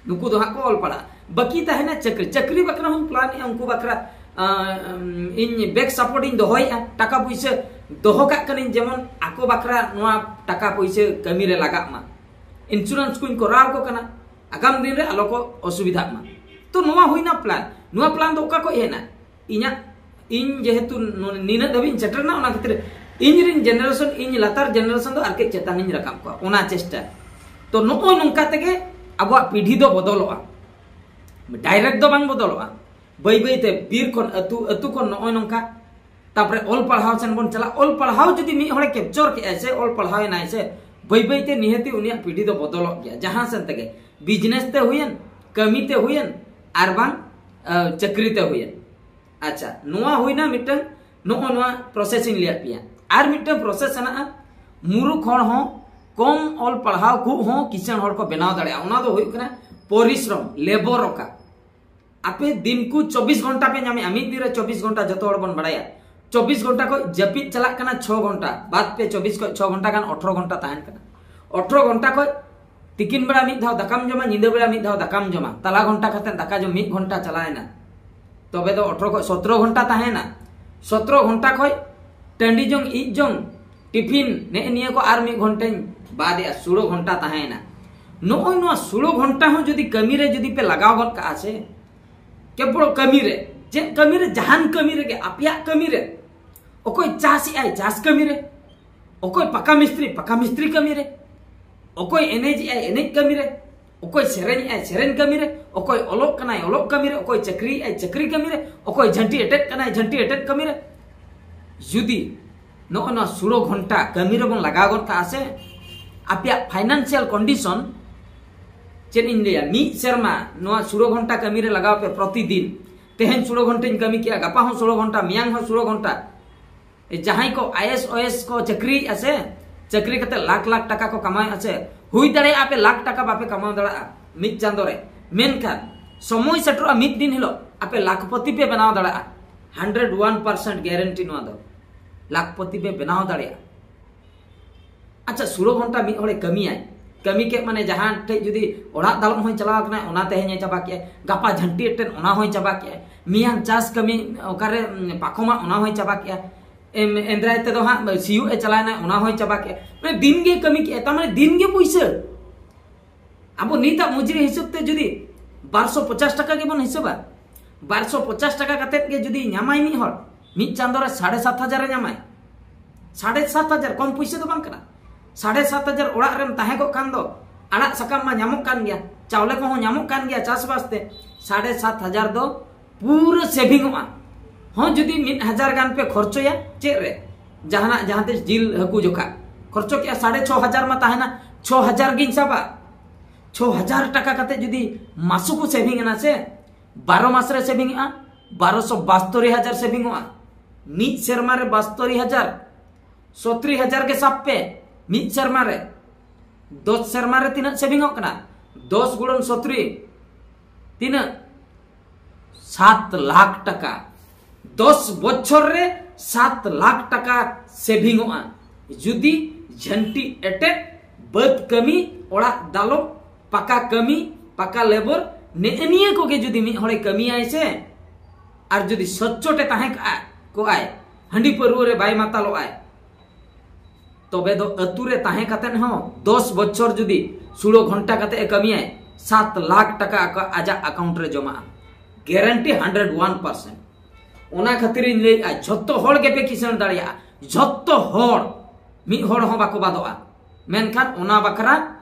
ᱱᱩᱠᱩ ᱫᱚ ᱦᱟᱸᱜ ᱠᱚ ᱚᱞ ᱯᱟᱲᱦᱟᱜᱼᱟ᱾ ᱵᱟᱹᱠᱤ ᱛᱟᱦᱮᱱᱟ ᱪᱟᱹᱠᱨᱤ᱾ ᱪᱟᱹᱠᱨᱤ ᱵᱟᱠᱷᱨᱟ ᱦᱚᱸᱧ plan ᱮᱜᱼᱟ, ᱩᱱᱠᱩ ᱵᱟᱠᱷᱨᱟ, ᱟᱸ, ᱤᱧ back support ᱤᱧ ᱫᱚᱦᱚᱭᱮᱜᱼᱟ᱾ ᱴᱟᱠᱟ ᱯᱩᱭᱥᱟᱹ ᱫᱚᱦᱚ ᱠᱟᱜ ᱠᱟᱹᱱᱟᱹᱧ, ᱡᱮᱢᱚᱱ ᱟᱠᱚ ᱵᱟᱠᱷᱨᱟ ᱱᱚᱣᱟ ᱴᱟᱠᱟ ᱯᱩᱭᱥᱟᱹ ᱠᱟᱹᱢᱤ ᱨᱮ ᱞᱟᱜᱟᱜ ᱢᱟ᱾ Insurance ᱠᱚᱧ ᱠᱚᱨᱟᱣ ᱟᱠᱚ ᱠᱟᱱᱟ, ᱟᱜᱟᱢ ᱫᱤᱱ ᱨᱮ ᱟᱞᱚ ᱠᱚ ᱚᱥᱩᱵᱤᱫᱷᱟᱜ ᱢᱟ᱾ ᱛᱚ ᱱᱚᱣᱟ ᱦᱩᱭᱱᱟ plan᱾ ᱱᱚᱣᱟ plan ᱫᱚ ᱚᱠᱟ ᱠᱷᱚᱡ ᱦᱮᱡ ᱮᱱᱟ? ᱤᱧᱟᱹᱜ, ᱤᱧ ᱡᱮᱦᱮᱛᱩ ᱱᱚ-, ᱱᱤᱱᱟᱹᱜ ᱫᱷᱟᱹᱵᱤᱡ ᱤᱧ ᱥᱮᱴᱮᱨ ᱮᱱᱟ, ᱚᱱᱟ ᱠᱷᱟᱹᱛᱤᱨ ᱤᱧ ᱨᱤᱱ generation, ᱤᱧ ᱞᱟᱛᱟᱨ generation ᱫᱚ ᱟᱨ ᱠᱟᱹᱡ ᱪᱮᱛᱟᱱ ᱤᱧ ᱨᱟᱠᱟᱵ ᱠᱚᱣᱟ, ᱚᱱᱟ ᱪᱮᱥᱴᱟ᱾ ᱛᱚ ᱱᱚᱜᱼᱚᱭ ᱱᱚᱝᱠᱟ ᱛᱮᱜᱮ ᱟᱵᱚᱣᱟᱜ ᱯᱤᱲᱦᱤ ᱫᱚ ᱵᱚᱫᱚᱞᱚᱜᱼᱟ, direct ᱫᱚ ᱵᱟᱝ ᱵᱚᱫᱚᱞᱚᱜᱼᱟ᱾ ᱵᱟᱹᱭ ᱵᱟᱹᱭ ᱛᱮ ᱵᱤᱨ ᱠᱷᱚᱱ ᱟᱹᱛᱩ, ᱟᱹᱛᱩ ᱠᱷᱚᱱ ᱱᱚᱜᱼᱚᱭ ᱱᱚᱝᱠᱟ᱾ ᱛᱟᱯᱚᱨᱮ ᱚᱞ ᱯᱟᱲᱦᱟᱣ ᱥᱮᱱ ᱵᱚᱱ ᱪᱟᱞᱟᱜᱼᱟ᱾ ᱚᱞ ᱯᱟᱲᱦᱟᱣ ᱡᱩᱫᱤ ᱢᱤᱫ ᱦᱚᱲᱮ capture ᱠᱮᱜᱼᱟᱭ ᱥᱮ ᱚᱞ ᱯᱟᱲᱦᱟᱣ ᱮᱱᱟᱭ ᱥᱮ, ᱵᱟᱹᱭ ᱵᱟᱹᱭ ᱛᱮ ᱱᱤᱦᱟᱹᱛᱤ ᱩᱱᱤᱭᱟᱜ ᱯᱤᱲᱦᱤ ᱫᱚ ᱵᱚᱫᱚᱞᱚᱜ ᱜᱮᱭᱟ᱾ ᱡᱟᱦᱟᱸ ᱥᱮᱱ ᱛᱮᱜᱮ, business ᱛᱮ ᱦᱩᱭᱮᱱ, ᱠᱟᱹᱢᱤ ᱛᱮ ᱦᱩᱭᱮᱱ, ᱟᱨ ᱵᱟᱝ, ᱟ, ᱪᱟᱹᱠᱨᱤ ᱛᱮ ᱦᱩᱭᱮᱱ᱾ ᱟᱪᱪᱷᱟ, ᱱᱚᱣᱟ ᱦᱩᱭᱱᱟ ᱢᱤᱫᱴᱟᱝ, ᱱᱚᱜᱼᱚ ᱱᱚᱣᱟ process ᱤᱧ ᱞᱟᱹᱭᱟᱫ ᱯᱮᱭᱟ᱾ ᱟᱨ ᱢᱤᱫᱴᱟᱝ process ᱦᱮᱱᱟᱜᱼᱟ, ᱢᱩᱨᱩᱠᱷ ᱦᱚᱲ ᱦᱚᱸ, ᱠᱚᱢ ᱚᱞ ᱯᱟᱲᱦᱟᱣ ᱠᱚ ᱦᱚᱸ ᱠᱤᱥᱟᱹᱬ ᱦᱚᱲ ᱠᱚ ᱵᱮᱱᱟᱣ ᱫᱟᱲᱮᱭᱟᱜᱼᱟ᱾ ᱚᱱᱟ ᱫᱚ ᱦᱩᱭᱩᱜ ᱠᱟᱱᱟ ᱯᱚᱨᱤᱥᱨᱚᱢ, labour ᱚᱠᱟ᱾ ᱟᱯᱮ ᱫᱤᱱ ᱠᱚ ᱪᱚᱵᱵᱤᱥ ᱜᱷᱚᱱᱴᱟ ᱯᱮ ᱧᱟᱢᱮᱜᱼᱟ, ᱢᱤᱫ ᱫᱤᱱ ᱨᱮ ᱪᱚᱵᱵᱤᱥ ᱜᱷᱚᱱᱴᱟ, ᱡᱚᱛᱚ ᱦᱚᱲ ᱵᱚᱱ ᱵᱟᱲᱟᱭᱟ᱾ ᱪᱚᱵᱵᱤᱥ ᱜᱷᱚᱱᱴᱟ ᱠᱷᱚᱡ ᱡᱟᱹᱯᱤᱫ ᱪᱟᱞᱟᱜ ᱠᱟᱱᱟ ᱪᱷᱚ ᱜᱷᱚᱱᱴᱟ, ᱵᱟᱫ ᱯᱮ ᱪᱚᱵᱵᱤᱥ ᱠᱷᱚᱡ ᱪᱷᱚ ᱜᱷᱚᱱᱴᱟ ᱜᱟᱱ ᱟᱴᱷᱨᱚ ᱜᱷᱚᱱᱴᱟ ᱛᱟᱦᱮᱱ ᱠᱟᱱᱟ᱾ ᱟᱴᱷᱨᱚ ᱜᱷᱚᱱᱴᱟ ᱠᱷᱚᱡ ᱛᱤᱠᱤᱱ ᱵᱮᱲᱟ ᱢᱤᱫ ᱫᱷᱟᱣ ᱫᱟᱠᱟᱢ ᱡᱚᱢᱟ, ᱧᱤᱫᱟᱹ ᱵᱮᱲᱟ ᱢᱤᱫ ᱫᱷᱟᱣ ᱫᱟᱠᱟᱢ ᱡᱚᱢᱟ, ᱛᱟᱞᱟ ᱜᱷᱚᱱᱴᱟ ᱠᱟᱛᱮ ᱫᱟᱠᱟ ᱡᱚᱢ ᱢᱤᱫ ᱜᱷᱚᱱᱴᱟ ᱪᱟᱞᱟᱣᱮᱱᱟ, ᱛᱚᱵᱮ ᱫᱚ ᱟᱴᱷᱨᱚ ᱠᱷᱚᱡ ᱥᱚᱛᱨᱚ ᱜᱷᱚᱱᱴᱟ ᱛᱟᱦᱮᱸᱭᱮᱱᱟ᱾ ᱥᱚᱛᱨᱚ ᱜᱷᱚᱱᱴᱟ ᱠᱷᱚᱡ ᱴᱟᱺᱰᱤ ᱡᱚᱝ, ᱤᱡ ᱡᱚᱝ, ᱴᱤᱯᱷᱤᱱ, ᱱᱮᱜᱼᱮ ᱱᱤᱭᱟᱹ ᱠᱚ ᱟᱨ ᱢᱤᱫ ᱜᱷᱚᱱᱴᱟᱧ ᱵᱟᱫ ᱮᱜᱼᱟ, ᱥᱳᱞᱳ ᱜᱷᱚᱱᱴᱟ ᱛᱟᱦᱮᱸᱭᱮᱱᱟ᱾ ᱱᱚᱜᱼᱚᱭ ᱱᱚᱣᱟ ᱥᱳᱞᱳ ᱜᱷᱚᱱᱴᱟ ᱦᱚᱸ ᱡᱩᱫᱤ ᱠᱟᱹᱢᱤ ᱨᱮ ᱡᱩᱫᱤ ᱯᱮ ᱞᱟᱜᱟᱣ ᱜᱚᱫ ᱠᱟᱜᱼᱟ ᱥᱮ, ᱠᱮᱵᱚᱞ ᱠᱟᱹᱢᱤ ᱨᱮ, ᱪᱮᱫ ᱠᱟᱹᱢᱤ ᱨᱮ, ᱡᱟᱦᱟᱱ ᱠᱟᱹᱢᱤ ᱨᱮᱜᱮ, ᱟᱯᱮᱭᱟᱜ ᱠᱟᱹᱢᱤ ᱨᱮ, ᱚᱠᱚᱭ ᱪᱟᱥ ᱮᱜᱼᱟᱭ, ᱪᱟᱥ ᱠᱟᱹᱢᱤ ᱨᱮ, ᱚᱠᱚᱭ ᱯᱟᱠᱟ ᱢᱤᱥᱛᱨᱤ, ᱯᱟᱠᱟ ᱢᱤᱥᱛᱨᱤ ᱠᱟᱹᱢᱤ ᱨᱮ, ᱚᱠᱚᱭ ᱮᱱᱮᱡ ᱮᱜᱼᱟᱭ, ᱮᱱᱮᱡ ᱠᱟᱹᱢᱤ ᱨᱮ, ᱚᱠᱚᱭ ᱥᱮᱨᱮᱧ ᱮᱜᱼᱟᱭ, ᱥᱮᱨᱮᱧ ᱠᱟᱹᱢᱤ ᱨᱮ, ᱚᱠᱚᱭ ᱚᱞᱚᱜ ᱠᱟᱱᱟᱭ, ᱚᱞᱚᱜ ᱠᱟᱹᱢᱤ ᱨᱮ, ᱚᱠᱚᱭ ᱪᱟᱹᱠᱨᱤ ᱮᱜᱼᱟᱭ, ᱪᱟᱹᱠᱨᱤ ᱠᱟᱹᱢᱤ ᱨᱮ, ᱚᱠᱚᱭ ᱡᱷᱟᱹᱱᱴᱤ ᱮᱴᱮᱫ ᱠᱟᱱᱟᱭ, ᱡᱷᱟᱹᱱᱴᱤ ᱮᱴᱮᱫ ᱠᱟᱹᱢᱤ ᱨᱮ᱾ ᱡᱩᱫᱤ ᱱᱚᱜᱼᱚ ᱱᱚᱣᱟ ᱥᱳᱞᱳ ᱜᱷᱚᱱᱴᱟ ᱠᱟᱹᱢᱤ ᱨᱮᱵᱚᱱ ᱞᱟᱜᱟᱣ ᱜᱚᱫ ᱠᱟᱜᱼᱟ ᱥᱮ, ᱟᱯᱮᱭᱟᱜ financial condition, ᱪᱮᱫ ᱤᱧ ᱞᱟᱹᱭᱟ, ᱢᱤᱫ ᱥᱮᱨᱢᱟ ᱱᱚᱣᱟ ᱥᱳᱞᱳ ᱜᱷᱚᱱᱴᱟ ᱠᱟᱹᱢᱤ ᱨᱮ ᱞᱟᱜᱟᱣ ᱯᱮ ᱯᱨᱚᱛᱤᱫᱤᱱ᱾ ᱛᱮᱦᱮᱧ ᱥᱳᱞᱳ ᱜᱷᱚᱱᱴᱟᱧ ᱠᱟᱹᱢᱤ ᱠᱮᱜᱼᱟ, ᱜᱟᱯᱟ ᱦᱚᱸ ᱥᱳᱞᱳ ᱜᱷᱚᱱᱴᱟ, ᱢᱮᱭᱟᱝ ᱦᱚᱸ ᱥᱳᱞᱳ ᱜᱷᱚᱱᱴᱟ᱾ ᱡᱟᱦᱟᱸᱭ ᱠᱚ ᱟᱭᱮᱥ ᱚᱭᱮᱥ ᱠᱚ ᱪᱟᱹᱠᱨᱤᱭᱮᱫᱼᱟ ᱥᱮ, ᱪᱟᱹᱠᱨᱤ ᱠᱟᱛᱮ ᱞᱟᱠᱷ ᱞᱟᱠᱷ ᱴᱟᱠᱟ ᱠᱚ ᱠᱟᱢᱟᱣᱮᱫᱼᱟ ᱥᱮ, ᱦᱩᱭ ᱫᱟᱲᱮᱭᱟᱜᱼᱟ ᱟᱯᱮ ᱞᱟᱠᱷ ᱴᱟᱠᱟ ᱵᱟᱯᱮ ᱠᱟᱢᱟᱣ ᱫᱟᱲᱮᱭᱟᱜᱼᱟ ᱢᱤᱫ ᱪᱟᱸᱫᱚ ᱨᱮ, ᱢᱮᱱᱠᱷᱟᱱ ᱥᱚᱢᱚᱭ ᱥᱮᱴᱮᱨᱚᱜᱼᱟ ᱢᱤᱫ ᱫᱤᱱ ᱦᱤᱞᱳᱜ ᱟᱯᱮ ᱞᱟᱠᱷᱯᱚᱛᱤ ᱯᱮ ᱵᱮᱱᱟᱣ ᱫᱟᱲᱮᱭᱟᱜᱼᱟ᱾ ᱦᱟᱱᱰᱨᱮᱰ ᱣᱟᱱ ᱯᱟᱨᱥᱮᱱᱴ ᱜᱮᱨᱮᱱᱴᱤ ᱱᱚᱣᱟ ᱫᱚ, ᱞᱟᱠᱷᱯᱚᱛᱤ ᱯᱮ ᱵᱮᱱᱟᱣ ᱫᱟᱲᱮᱭᱟᱜᱼᱟ᱾ ᱟᱪᱪᱷᱟ, ᱥᱩᱲᱟᱹ ᱜᱷᱚᱱᱴᱟ ᱢᱤᱫ ᱦᱚᱲᱮ ᱠᱟᱹᱢᱤᱭᱟᱭ, ᱠᱟᱹᱢᱤ ᱠᱮᱫ ᱢᱟᱱᱮ ᱡᱟᱦᱟᱸ ᱴᱷᱮᱡ ᱡᱩᱫᱤ ᱚᱲᱟᱜ ᱫᱟᱞᱚᱵ ᱦᱚᱸᱭ ᱪᱟᱞᱟᱣ ᱠᱟᱱᱟ, ᱚᱱᱟ ᱛᱮᱦᱮᱧ ᱮ ᱪᱟᱵᱟ ᱠᱮᱜᱼᱟ, ᱜᱟᱯᱟ ᱡᱷᱟᱹᱱᱴᱤ ᱮᱴᱮᱫ, ᱚᱱᱟ ᱦᱚᱸᱭ ᱪᱟᱵᱟ ᱠᱮᱜᱼᱟ, ᱢᱮᱭᱟᱝ ᱪᱟᱥ ᱠᱟᱹᱢᱤ ᱚᱠᱟᱨᱮ ᱩᱸ, ᱯᱟᱠᱚᱢᱟ, ᱚᱱᱟ ᱦᱚᱸᱭ ᱪᱟᱵᱟ ᱠᱮᱜᱼᱟ, ᱮᱢ, ᱮᱱᱫᱨᱟᱭ ᱛᱮᱫᱚ ᱦᱟᱸᱜ ᱥᱤᱭᱳᱜ ᱮ ᱪᱟᱞᱟᱣᱮᱱᱟ, ᱚᱱᱟ ᱦᱚᱸᱭ ᱪᱟᱵᱟ ᱠᱮᱜᱼᱟ᱾ ᱢᱟᱱᱮ ᱫᱤᱱ ᱜᱮ ᱠᱟᱹᱢᱤ ᱠᱮᱜᱼᱟ, ᱛᱟᱨ ᱢᱟᱱᱮ ᱫᱤᱱ ᱜᱮ ᱯᱩᱭᱥᱟᱹ᱾ ᱟᱵᱚ ᱱᱤᱛᱟᱜ ᱢᱚᱡᱩᱨᱤ ᱦᱤᱥᱟᱹᱵ ᱛᱮ ᱡᱩᱫᱤ ᱵᱟᱨᱥᱚ ᱯᱚᱪᱟᱥ ᱴᱟᱠᱟ ᱜᱮᱵᱚᱱ ᱦᱤᱥᱟᱹᱵᱟ, ᱵᱟᱨᱥᱚ ᱯᱚᱪᱟᱥ ᱴᱟᱠᱟ ᱠᱟᱛᱮᱫ ᱜᱮ ᱡᱩᱫᱤ ᱧᱟᱢᱟᱭ ᱢᱤᱫ ᱦᱚᱲ, ᱢᱤᱫ ᱪᱟᱸᱫᱚ ᱨᱮ ᱥᱟᱲᱮ ᱥᱟᱛ ᱦᱟᱡᱟᱨ ᱮ ᱧᱟᱢᱟᱭ᱾ ᱥᱟᱲᱮ ᱥᱟᱛ ᱦᱟᱡᱟᱨ ᱠᱚᱢ ᱯᱩᱭᱥᱟᱹ ᱫᱚ ᱵᱟᱝ ᱠᱟᱱᱟ᱾ ᱥᱟᱲᱮ ᱥᱟᱛ ᱦᱟᱡᱟᱨ ᱚᱲᱟᱜ ᱨᱮᱢ ᱛᱟᱦᱮᱸ ᱠᱚᱜ ᱠᱷᱟᱱ ᱫᱚ ᱟᱲᱟᱜ ᱥᱟᱠᱟᱢ ᱢᱟ ᱧᱟᱢᱚᱜ ᱠᱟᱱ ᱜᱮᱭᱟ, ᱪᱟᱣᱞᱮ ᱠᱚᱦᱚᱸ ᱧᱟᱢᱚᱜ ᱠᱟᱱ ᱜᱮᱭᱟ ᱪᱟᱥᱵᱟᱥ ᱛᱮ᱾ ᱥᱟᱲᱮ ᱥᱟᱛ ᱦᱟᱡᱟᱨ ᱫᱚ ᱯᱩᱨᱟᱹ ᱥᱮᱵᱷᱤᱝᱚᱜᱼᱟ᱾ ᱦᱚᱸ, ᱡᱩᱫᱤ ᱢᱤᱫ ᱦᱟᱡᱟᱨ ᱜᱟᱱ ᱯᱮ ᱠᱷᱚᱨᱪᱚᱭᱟ ᱪᱮᱫ ᱨᱮ, ᱡᱟᱦᱟᱱᱟᱜ ᱡᱟᱦᱟᱸ ᱛᱤᱥ ᱡᱤᱞ ᱦᱟᱹᱠᱩ ᱡᱚᱠᱷᱟ ᱠᱷᱚᱨᱪᱚ ᱠᱮᱜᱼᱟ, ᱥᱟᱲᱮ ᱪᱷᱚ ᱦᱟᱡᱟᱨ ᱢᱟ ᱛᱟᱦᱮᱱᱟ, ᱪᱷᱚ ᱦᱟᱡᱟᱨ ᱜᱤᱧ ᱥᱟᱵᱟ᱾ ᱪᱷᱚ ᱦᱟᱡᱟᱨ ᱴᱟᱠᱟ ᱠᱟᱛᱮ ᱡᱩᱫᱤ ᱢᱟᱥᱩᱠ ᱥᱮᱵᱷᱤᱝ ᱮᱱᱟ ᱥᱮ, ᱵᱟᱨᱚ ᱢᱟᱥ ᱨᱮ ᱥᱮᱵᱷᱤᱝ ᱮᱜᱼᱟ, ᱵᱟᱨᱚᱥᱚ ᱵᱟᱥᱛᱚᱨᱤ ᱦᱟᱡᱟᱨ ᱥᱮᱵᱷᱤᱝᱚᱜᱼᱟ᱾ ᱢᱤᱫ ᱥᱮᱨᱢᱟ ᱨᱮ ᱵᱟᱥᱛᱚᱨᱤ ᱦᱟᱡᱟᱨ, ᱥᱚᱛᱨᱤ ᱦᱟᱡᱟᱨ ᱜᱮ ᱥᱟᱵ ᱯᱮ ᱢᱤᱫ ᱥᱮᱨᱢᱟ ᱨᱮ᱾ ᱫᱚᱥ ᱥᱮᱨᱢᱟ ᱨᱮ ᱛᱤᱱᱟᱹᱜ ᱥᱮᱵᱷᱤᱝᱚᱜ ᱠᱟᱱᱟ? ᱫᱚᱥ ᱜᱩᱬᱚᱱ ᱥᱚᱛᱨᱤ ᱛᱤᱱᱟᱹᱜ? ᱥᱟᱛ ᱞᱟᱠᱷ ᱴᱟᱠᱟ᱾ ᱫᱚᱥ ᱵᱚᱪᱷᱚᱨ ᱨᱮ ᱥᱟᱛ ᱞᱟᱠᱷ ᱴᱟᱠᱟ ᱥᱮᱵᱷᱤᱝᱚᱜᱼᱟ᱾ ᱡᱩᱫᱤ ᱡᱷᱟᱹᱱᱴᱤ ᱮᱴᱮᱫ, ᱵᱟᱹᱫᱽ ᱠᱟᱹᱢᱤ, ᱚᱲᱟᱜ ᱫᱟᱞᱚᱵ, ᱯᱟᱠᱟ ᱠᱟᱹᱢᱤ, ᱯᱟᱠᱟ ᱞᱮᱵᱚᱨ, ᱱᱮᱜᱼᱮ ᱱᱤᱭᱟᱹ ᱠᱚᱜᱮ ᱡᱩᱫᱤ ᱢᱤᱫ ᱦᱚᱲᱮ ᱠᱟᱹᱢᱤᱭᱟᱭ ᱥᱮ, ᱟᱨ ᱡᱩᱫᱤ ᱥᱚᱪᱪᱚᱴᱮ ᱛᱟᱦᱮᱸ ᱠᱟᱜᱼᱟ, ᱠᱚᱜᱼᱟᱭ, ᱦᱟᱺᱰᱤ ᱯᱟᱹᱨᱣᱟᱹ ᱨᱮ ᱵᱟᱭ ᱢᱟᱛᱟᱞᱚᱜᱼᱟᱭ, ᱛᱚᱵᱮ ᱫᱚ ᱟᱹᱛᱩ ᱨᱮ ᱛᱟᱦᱮᱸ ᱠᱟᱛᱮᱫ ᱦᱚᱸ ᱫᱚᱥ ᱵᱚᱪᱷᱚᱨ ᱡᱩᱫᱤ ᱥᱩᱲᱟᱹ ᱜᱷᱚᱱᱴᱟ ᱠᱟᱛᱮᱫ ᱮ ᱠᱟᱹᱢᱤᱭᱟᱭ, ᱥᱟᱛ ᱞᱟᱠᱷ ᱴᱟᱠᱟ ᱟᱠᱚ-, ᱟᱡᱟᱜ ᱟᱠᱟᱣᱩᱱᱴ ᱨᱮ ᱡᱚᱢᱟᱜᱼᱟ᱾ ᱜᱮᱨᱮᱱᱴᱤ ᱦᱟᱱᱰᱨᱮᱰ ᱣᱟᱱ ᱯᱟᱨᱥᱮᱱᱴ᱾ ᱚᱱᱟ ᱠᱷᱟᱹᱛᱤᱨᱤᱧ ᱞᱟᱹᱭᱮᱫᱼᱟ, ᱡᱷᱚᱛᱚ ᱦᱚᱲ ᱜᱮᱯᱮ ᱠᱤᱥᱟᱹᱬ ᱫᱟᱲᱮᱭᱟᱜᱼᱟ, ᱡᱷᱚᱛᱚ ᱦᱚᱲ, ᱢᱤᱫ ᱦᱚᱲ ᱦᱚᱸ ᱵᱟᱠᱚ ᱵᱟᱫᱚᱜᱼᱟ᱾ ᱢᱮᱱᱠᱷᱟᱱ ᱚᱱᱟ ᱵᱟᱠᱷᱨᱟ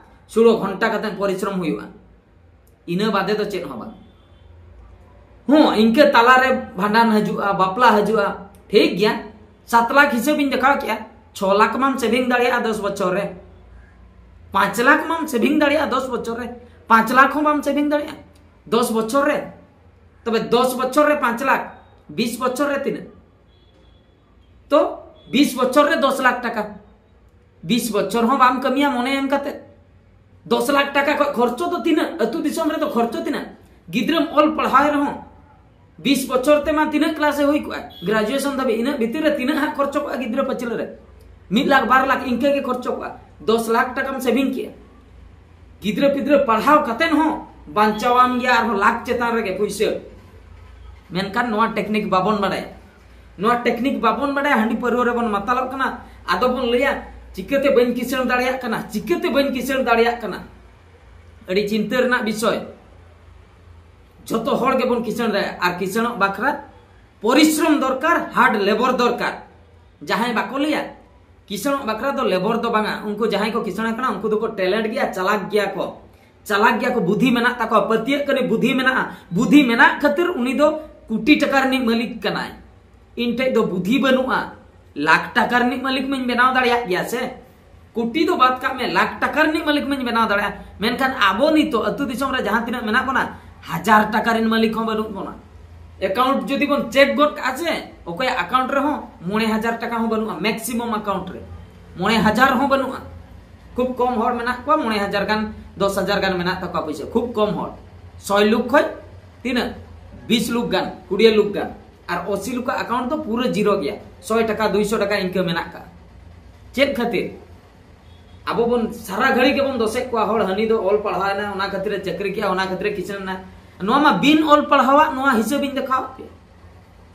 ᱥᱩᱲᱟᱹ ᱜᱷᱚᱱᱴᱟ ᱠᱟᱛᱮᱫ ᱯᱚᱨᱤᱥᱨᱚᱢ ᱦᱩᱭᱩᱜᱼᱟ᱾ ᱤᱱᱟᱹ ᱵᱟᱫᱮ ᱫᱚ ᱪᱮᱫ ᱦᱚᱸ ᱵᱟᱝ᱾ ᱦᱚᱸ, ᱤᱱᱠᱟᱹ ᱛᱟᱞᱟᱨᱮ ᱵᱷᱟᱸᱰᱟᱱ ᱦᱤᱡᱩᱜᱼᱟ, ᱵᱟᱯᱞᱟ ᱦᱤᱡᱩᱜᱼᱟ, ᱴᱷᱤᱠ ᱜᱮᱭᱟ, ᱥᱟᱛ ᱞᱟᱠᱷ ᱦᱤᱥᱟᱹᱵ ᱤᱧ ᱫᱮᱠᱷᱟᱣ ᱠᱮᱜᱼᱟ, ᱪᱷᱚ ᱞᱟᱠᱷ ᱢᱟᱢ ᱥᱮᱵᱷᱤᱝ ᱫᱟᱲᱮᱭᱟᱜᱼᱟ ᱫᱚᱥ ᱵᱚᱪᱷᱚᱨ ᱨᱮ, ᱯᱟᱸᱪ ᱞᱟᱠᱷ ᱢᱟᱢ ᱥᱮᱵᱷᱤᱝ ᱫᱟᱲᱮᱭᱟᱜᱼᱟ ᱫᱚᱥ ᱵᱚᱪᱷᱚᱨ ᱨᱮ, ᱯᱟᱸᱪ ᱞᱟᱠᱷ ᱦᱚᱸ ᱵᱟᱢ ᱥᱮᱵᱷᱤᱝ ᱫᱟᱲᱮᱭᱟᱜᱼᱟ ᱫᱚᱥ ᱵᱚᱪᱷᱚᱨ ᱨᱮ᱾ ᱛᱚᱵᱮ ᱫᱚᱥ ᱵᱚᱪᱷᱚᱨ ᱨᱮ ᱯᱟᱸᱪ ᱞᱟᱠᱷ, ᱵᱤᱥ ᱵᱚᱪᱷᱚᱨ ᱨᱮ ᱛᱤᱱᱟᱹᱜ? ᱛᱚ ᱵᱤᱥ ᱵᱚᱪᱷᱚᱨ ᱨᱮ ᱫᱚᱥ ᱞᱟᱠᱷ ᱴᱟᱠᱟ᱾ ᱵᱤᱥ ᱵᱚᱪᱷᱚᱨ ᱦᱚᱸ ᱵᱟᱢ ᱠᱟᱹᱢᱤᱭᱟ ᱢᱚᱱᱮ ᱮᱢ ᱠᱟᱛᱮ᱾ ᱫᱚᱥ ᱞᱟᱠᱷ ᱴᱟᱠᱟ ᱠᱷᱚᱱ ᱠᱷᱚᱨᱪᱚ ᱫᱚ ᱛᱤᱱᱟᱹᱜ? ᱟᱹᱛᱩ ᱫᱤᱥᱚᱢ ᱨᱮᱫᱚ ᱠᱷᱚᱨᱪᱚ ᱛᱤᱱᱟᱹᱜ? ᱜᱤᱫᱽᱨᱟᱹᱢ ᱚᱞ ᱯᱟᱲᱦᱟᱣ ᱨᱮᱦᱚᱸ ᱵᱤᱥ ᱵᱚᱪᱷᱚᱨ ᱛᱮᱢᱟ ᱛᱤᱱᱟᱹᱜ ᱠᱞᱟᱥ ᱮ ᱦᱩᱭ ᱠᱚᱜᱼᱟ? ᱜᱨᱮᱡᱩᱭᱮᱥᱚᱱ ᱫᱷᱟᱹᱵᱤᱡ᱾ ᱤᱱᱟᱹᱜ ᱵᱷᱤᱛᱤᱨ ᱨᱮ ᱛᱤᱱᱟᱹᱜ ᱦᱟᱸᱜ ᱠᱷᱚᱨᱪᱚ ᱠᱚᱜᱼᱟ ᱜᱤᱫᱽᱨᱟᱹ ᱯᱟᱹᱪᱷᱞᱟᱹ ᱨᱮ? ᱢᱤᱫ ᱞᱟᱠᱷ ᱵᱟᱨ ᱞᱟᱠᱷ ᱤᱱᱠᱟᱹ ᱜᱮ ᱠᱷᱚᱨᱪᱚ ᱠᱚᱜᱼᱟ᱾ ᱫᱚᱥ ᱞᱟᱠᱷ ᱴᱟᱠᱟᱢ ᱥᱮᱵᱷᱤᱝ ᱠᱮᱜᱼᱟ᱾ ᱜᱤᱫᱽᱨᱟᱹ ᱯᱤᱫᱽᱨᱟᱹ ᱯᱟᱲᱦᱟᱣ ᱠᱟᱛᱮᱱ ᱦᱚᱸ ᱵᱟᱧᱪᱟᱣᱟᱢ ᱜᱮᱭᱟ ᱟᱨᱦᱚᱸ ᱞᱟᱠᱷ ᱪᱮᱛᱟᱱ ᱨᱮᱜᱮ ᱯᱩᱭᱥᱟᱹ᱾ ᱢᱮᱱᱠᱷᱟᱱ ᱱᱚᱣᱟ ᱴᱮᱠᱱᱤᱠ ᱵᱟᱵᱚᱱ ᱵᱟᱲᱟᱭᱟ᱾ ᱱᱚᱣᱟ ᱴᱮᱠᱱᱤᱠ ᱵᱟᱵᱚᱱ ᱵᱟᱲᱟᱭᱟ, ᱦᱟᱺᱰᱤ ᱯᱟᱹᱨᱣᱟᱹ ᱨᱮᱵᱚᱱ ᱢᱟᱛᱟᱞᱚᱜ ᱠᱟᱱᱟ᱾ ᱟᱫᱚ ᱵᱚᱱ ᱞᱟᱹᱭᱟ, "ᱪᱤᱠᱟᱹᱛᱮ ᱵᱟᱹᱧ ᱠᱤᱥᱟᱹᱬ ᱫᱟᱲᱮᱭᱟᱜ ᱠᱟᱱᱟ? ᱪᱤᱠᱟᱹᱛᱮ ᱵᱟᱹᱧ ᱠᱤᱥᱟᱹᱬ ᱫᱟᱲᱮᱭᱟᱜ ᱠᱟᱱᱟ?" ᱟᱹᱰᱤ ᱪᱤᱱᱛᱟᱹ ᱨᱮᱱᱟᱜ ᱵᱤᱥᱚᱭ᱾ ᱡᱷᱚᱛᱚ ᱦᱚᱲ ᱜᱮᱵᱚᱱ ᱠᱤᱥᱟᱹᱬ ᱫᱟᱲᱮᱭᱟᱜᱼᱟ᱾ ᱟᱨ ᱠᱤᱥᱟᱹᱬᱚᱜ ᱵᱟᱠᱷᱨᱟ ᱯᱚᱨᱤᱥᱨᱚᱢ ᱫᱚᱨᱠᱟᱨ, ᱦᱟᱨᱰ ᱞᱮᱵᱚᱨ ᱫᱚᱨᱠᱟᱨ᱾ ᱡᱟᱦᱟᱸᱭ ᱵᱟᱠᱚ ᱞᱟᱹᱭᱟ, ᱠᱤᱥᱟᱹᱬᱚᱜ ᱵᱟᱠᱷᱨᱟ ᱫᱚ ᱞᱮᱵᱚᱨ ᱫᱚ ᱵᱟᱝᱟ᱾ ᱩᱱᱠᱩ ᱡᱟᱦᱟᱸᱭ ᱠᱚ ᱠᱤᱥᱟᱹᱬ ᱟᱠᱟᱱᱟ, ᱩᱱᱠᱩ ᱫᱚᱠᱚ ᱴᱮᱞᱮᱱᱴ ᱜᱮᱭᱟ, ᱪᱟᱞᱟᱠ ᱜᱮᱭᱟ ᱠᱚ᱾ ᱪᱟᱞᱟᱠ ᱜᱮᱭᱟ ᱠᱚ, ᱵᱩᱫᱷᱤ ᱢᱮᱱᱟᱜ ᱛᱟᱠᱚᱣᱟ, ᱯᱟᱹᱛᱭᱟᱹᱜ ᱠᱟᱹᱱᱟᱹᱧ ᱵᱩᱫᱷᱤ ᱢᱮᱱᱟᱜᱼᱟ᱾ ᱵᱩᱫᱷᱤ ᱢᱮᱱᱟᱜ ᱠᱷᱟᱹᱛᱤᱨ ᱩᱱᱤ ᱫᱚ ᱠᱳᱴᱤ ᱴᱟᱠᱟ ᱨᱤᱱᱤᱡ ᱢᱟᱹᱞᱤᱠ ᱠᱟᱱᱟᱭ᱾ ᱤᱧ ᱴᱷᱮᱡ ᱫᱚ ᱵᱩᱫᱷᱤ ᱵᱟᱹᱱᱩᱜᱼᱟ, ᱞᱟᱠᱷ ᱴᱟᱠᱟ ᱨᱤᱱᱤᱡ ᱢᱟᱹᱞᱤᱠ ᱢᱟᱧ ᱵᱮᱱᱟᱣ ᱫᱟᱲᱮᱭᱟᱜ ᱜᱮᱭᱟ ᱥᱮ᱾ ᱠᱳᱴᱤ ᱫᱚ ᱵᱟᱫ ᱠᱟᱜ ᱢᱮ, ᱞᱟᱠᱷ ᱴᱟᱠᱟ ᱨᱤᱱᱤᱡ ᱢᱟᱹᱞᱤᱠ ᱢᱟᱧ ᱵᱮᱱᱟᱣ ᱫᱟᱲᱮᱭᱟᱜᱼᱟ᱾ ᱢᱮᱱᱠᱷᱟᱱ ᱟᱵᱚ ᱱᱤᱛᱚᱜ ᱟᱹᱛᱩ ᱫᱤᱥᱚᱢ ᱨᱮ ᱡᱟᱦᱟᱸ ᱛᱤᱱᱟᱹᱜ ᱢᱮᱱᱟᱜ ᱵᱚᱱᱟ, ᱦᱟᱡᱟᱨ ᱴᱟᱠᱟ ᱨᱤᱱ ᱢᱟᱹᱞᱤᱠ ᱦᱚᱸ ᱵᱟᱹᱱᱩᱜ ᱵᱚᱱᱟ᱾ ᱮᱠᱟᱣᱩᱱᱴ ᱡᱩᱫᱤ ᱵᱚᱱ ᱪᱮᱠ ᱜᱚᱫ ᱠᱟᱜᱼᱟ ᱥᱮ, ᱚᱠᱚᱭᱟᱜ ᱮᱠᱟᱣᱩᱱᱴ ᱨᱮᱦᱚᱸ ᱢᱚᱬᱮ ᱦᱟᱡᱟᱨ ᱴᱟᱠᱟ ᱦᱚᱸ ᱵᱟᱹᱱᱩᱜᱼᱟ, ᱢᱮᱠᱥᱤᱢᱟᱢ ᱮᱠᱟᱣᱩᱱᱴ ᱨᱮ ᱢᱚᱬᱮ ᱦᱟᱡᱟᱨ ᱦᱚᱸ ᱵᱟᱹᱱᱩᱜᱼᱟ᱾ ᱠᱷᱩᱵ ᱠᱚᱢ ᱦᱚᱲ ᱢᱮᱱᱟᱜ ᱠᱚᱣᱟ ᱢᱚᱬᱮ ᱦᱟᱡᱟᱨ ᱜᱟᱱ, ᱫᱚᱥ ᱦᱟᱡᱟᱨ ᱜᱟᱱ ᱢᱮᱱᱟᱜ ᱛᱟᱠᱚᱣᱟ ᱯᱩᱭᱥᱟᱹ, ᱠᱷᱩᱵ ᱠᱚᱢ ᱦᱚᱲ᱾ ᱥᱚᱭ ᱞᱩᱠ ᱠᱷᱚᱡ ᱛᱤᱱᱟᱹᱜ? ᱵᱤᱥ ᱞᱩᱠ ᱜᱟᱱ, ᱠᱩᱲᱤ ᱞᱩᱠ ᱜᱟᱱ᱾ ᱟᱨ ᱚᱥᱤ ᱞᱩᱠᱟᱜ ᱮᱠᱟᱣᱩᱱᱴ ᱫᱚ ᱯᱩᱨᱟᱹ ᱡᱤᱨᱳ ᱜᱮᱭᱟ, ᱥᱚᱭ ᱴᱟᱠᱟ, ᱫᱩᱭᱥᱚ ᱴᱟᱠᱟ ᱤᱱᱠᱟᱹ ᱢᱮᱱᱟᱜ ᱠᱟᱜᱼᱟ᱾ ᱪᱮᱫ ᱠᱷᱟᱹᱛᱤᱨ? ᱟᱵᱚ ᱵᱚᱱ ᱥᱟᱨᱟ ᱜᱷᱟᱹᱲᱤ ᱜᱮᱵᱚᱱ ᱫᱚᱥᱮᱫ ᱠᱚᱣᱟ ᱦᱚᱲ, ᱦᱟᱹᱱᱤ ᱫᱚ ᱚᱞ ᱯᱟᱲᱦᱟᱣ ᱮᱱᱟ, ᱚᱱᱟ ᱠᱷᱟᱹᱛᱤᱨ ᱮ ᱪᱟᱹᱠᱨᱤ ᱠᱮᱜᱼᱟ, ᱚᱱᱟ ᱠᱷᱟᱹᱛᱤᱨ ᱮ ᱠᱤᱥᱟᱹᱬ ᱮᱱᱟ᱾ ᱱᱚᱣᱟ ᱢᱟ ᱵᱤᱱ ᱚᱞ ᱯᱟᱲᱦᱟᱣᱟᱜ ᱱᱚᱣᱟ ᱦᱤᱥᱟᱹᱵ ᱤᱧ ᱫᱮᱠᱷᱟᱣᱟᱫ ᱯᱮᱭᱟ᱾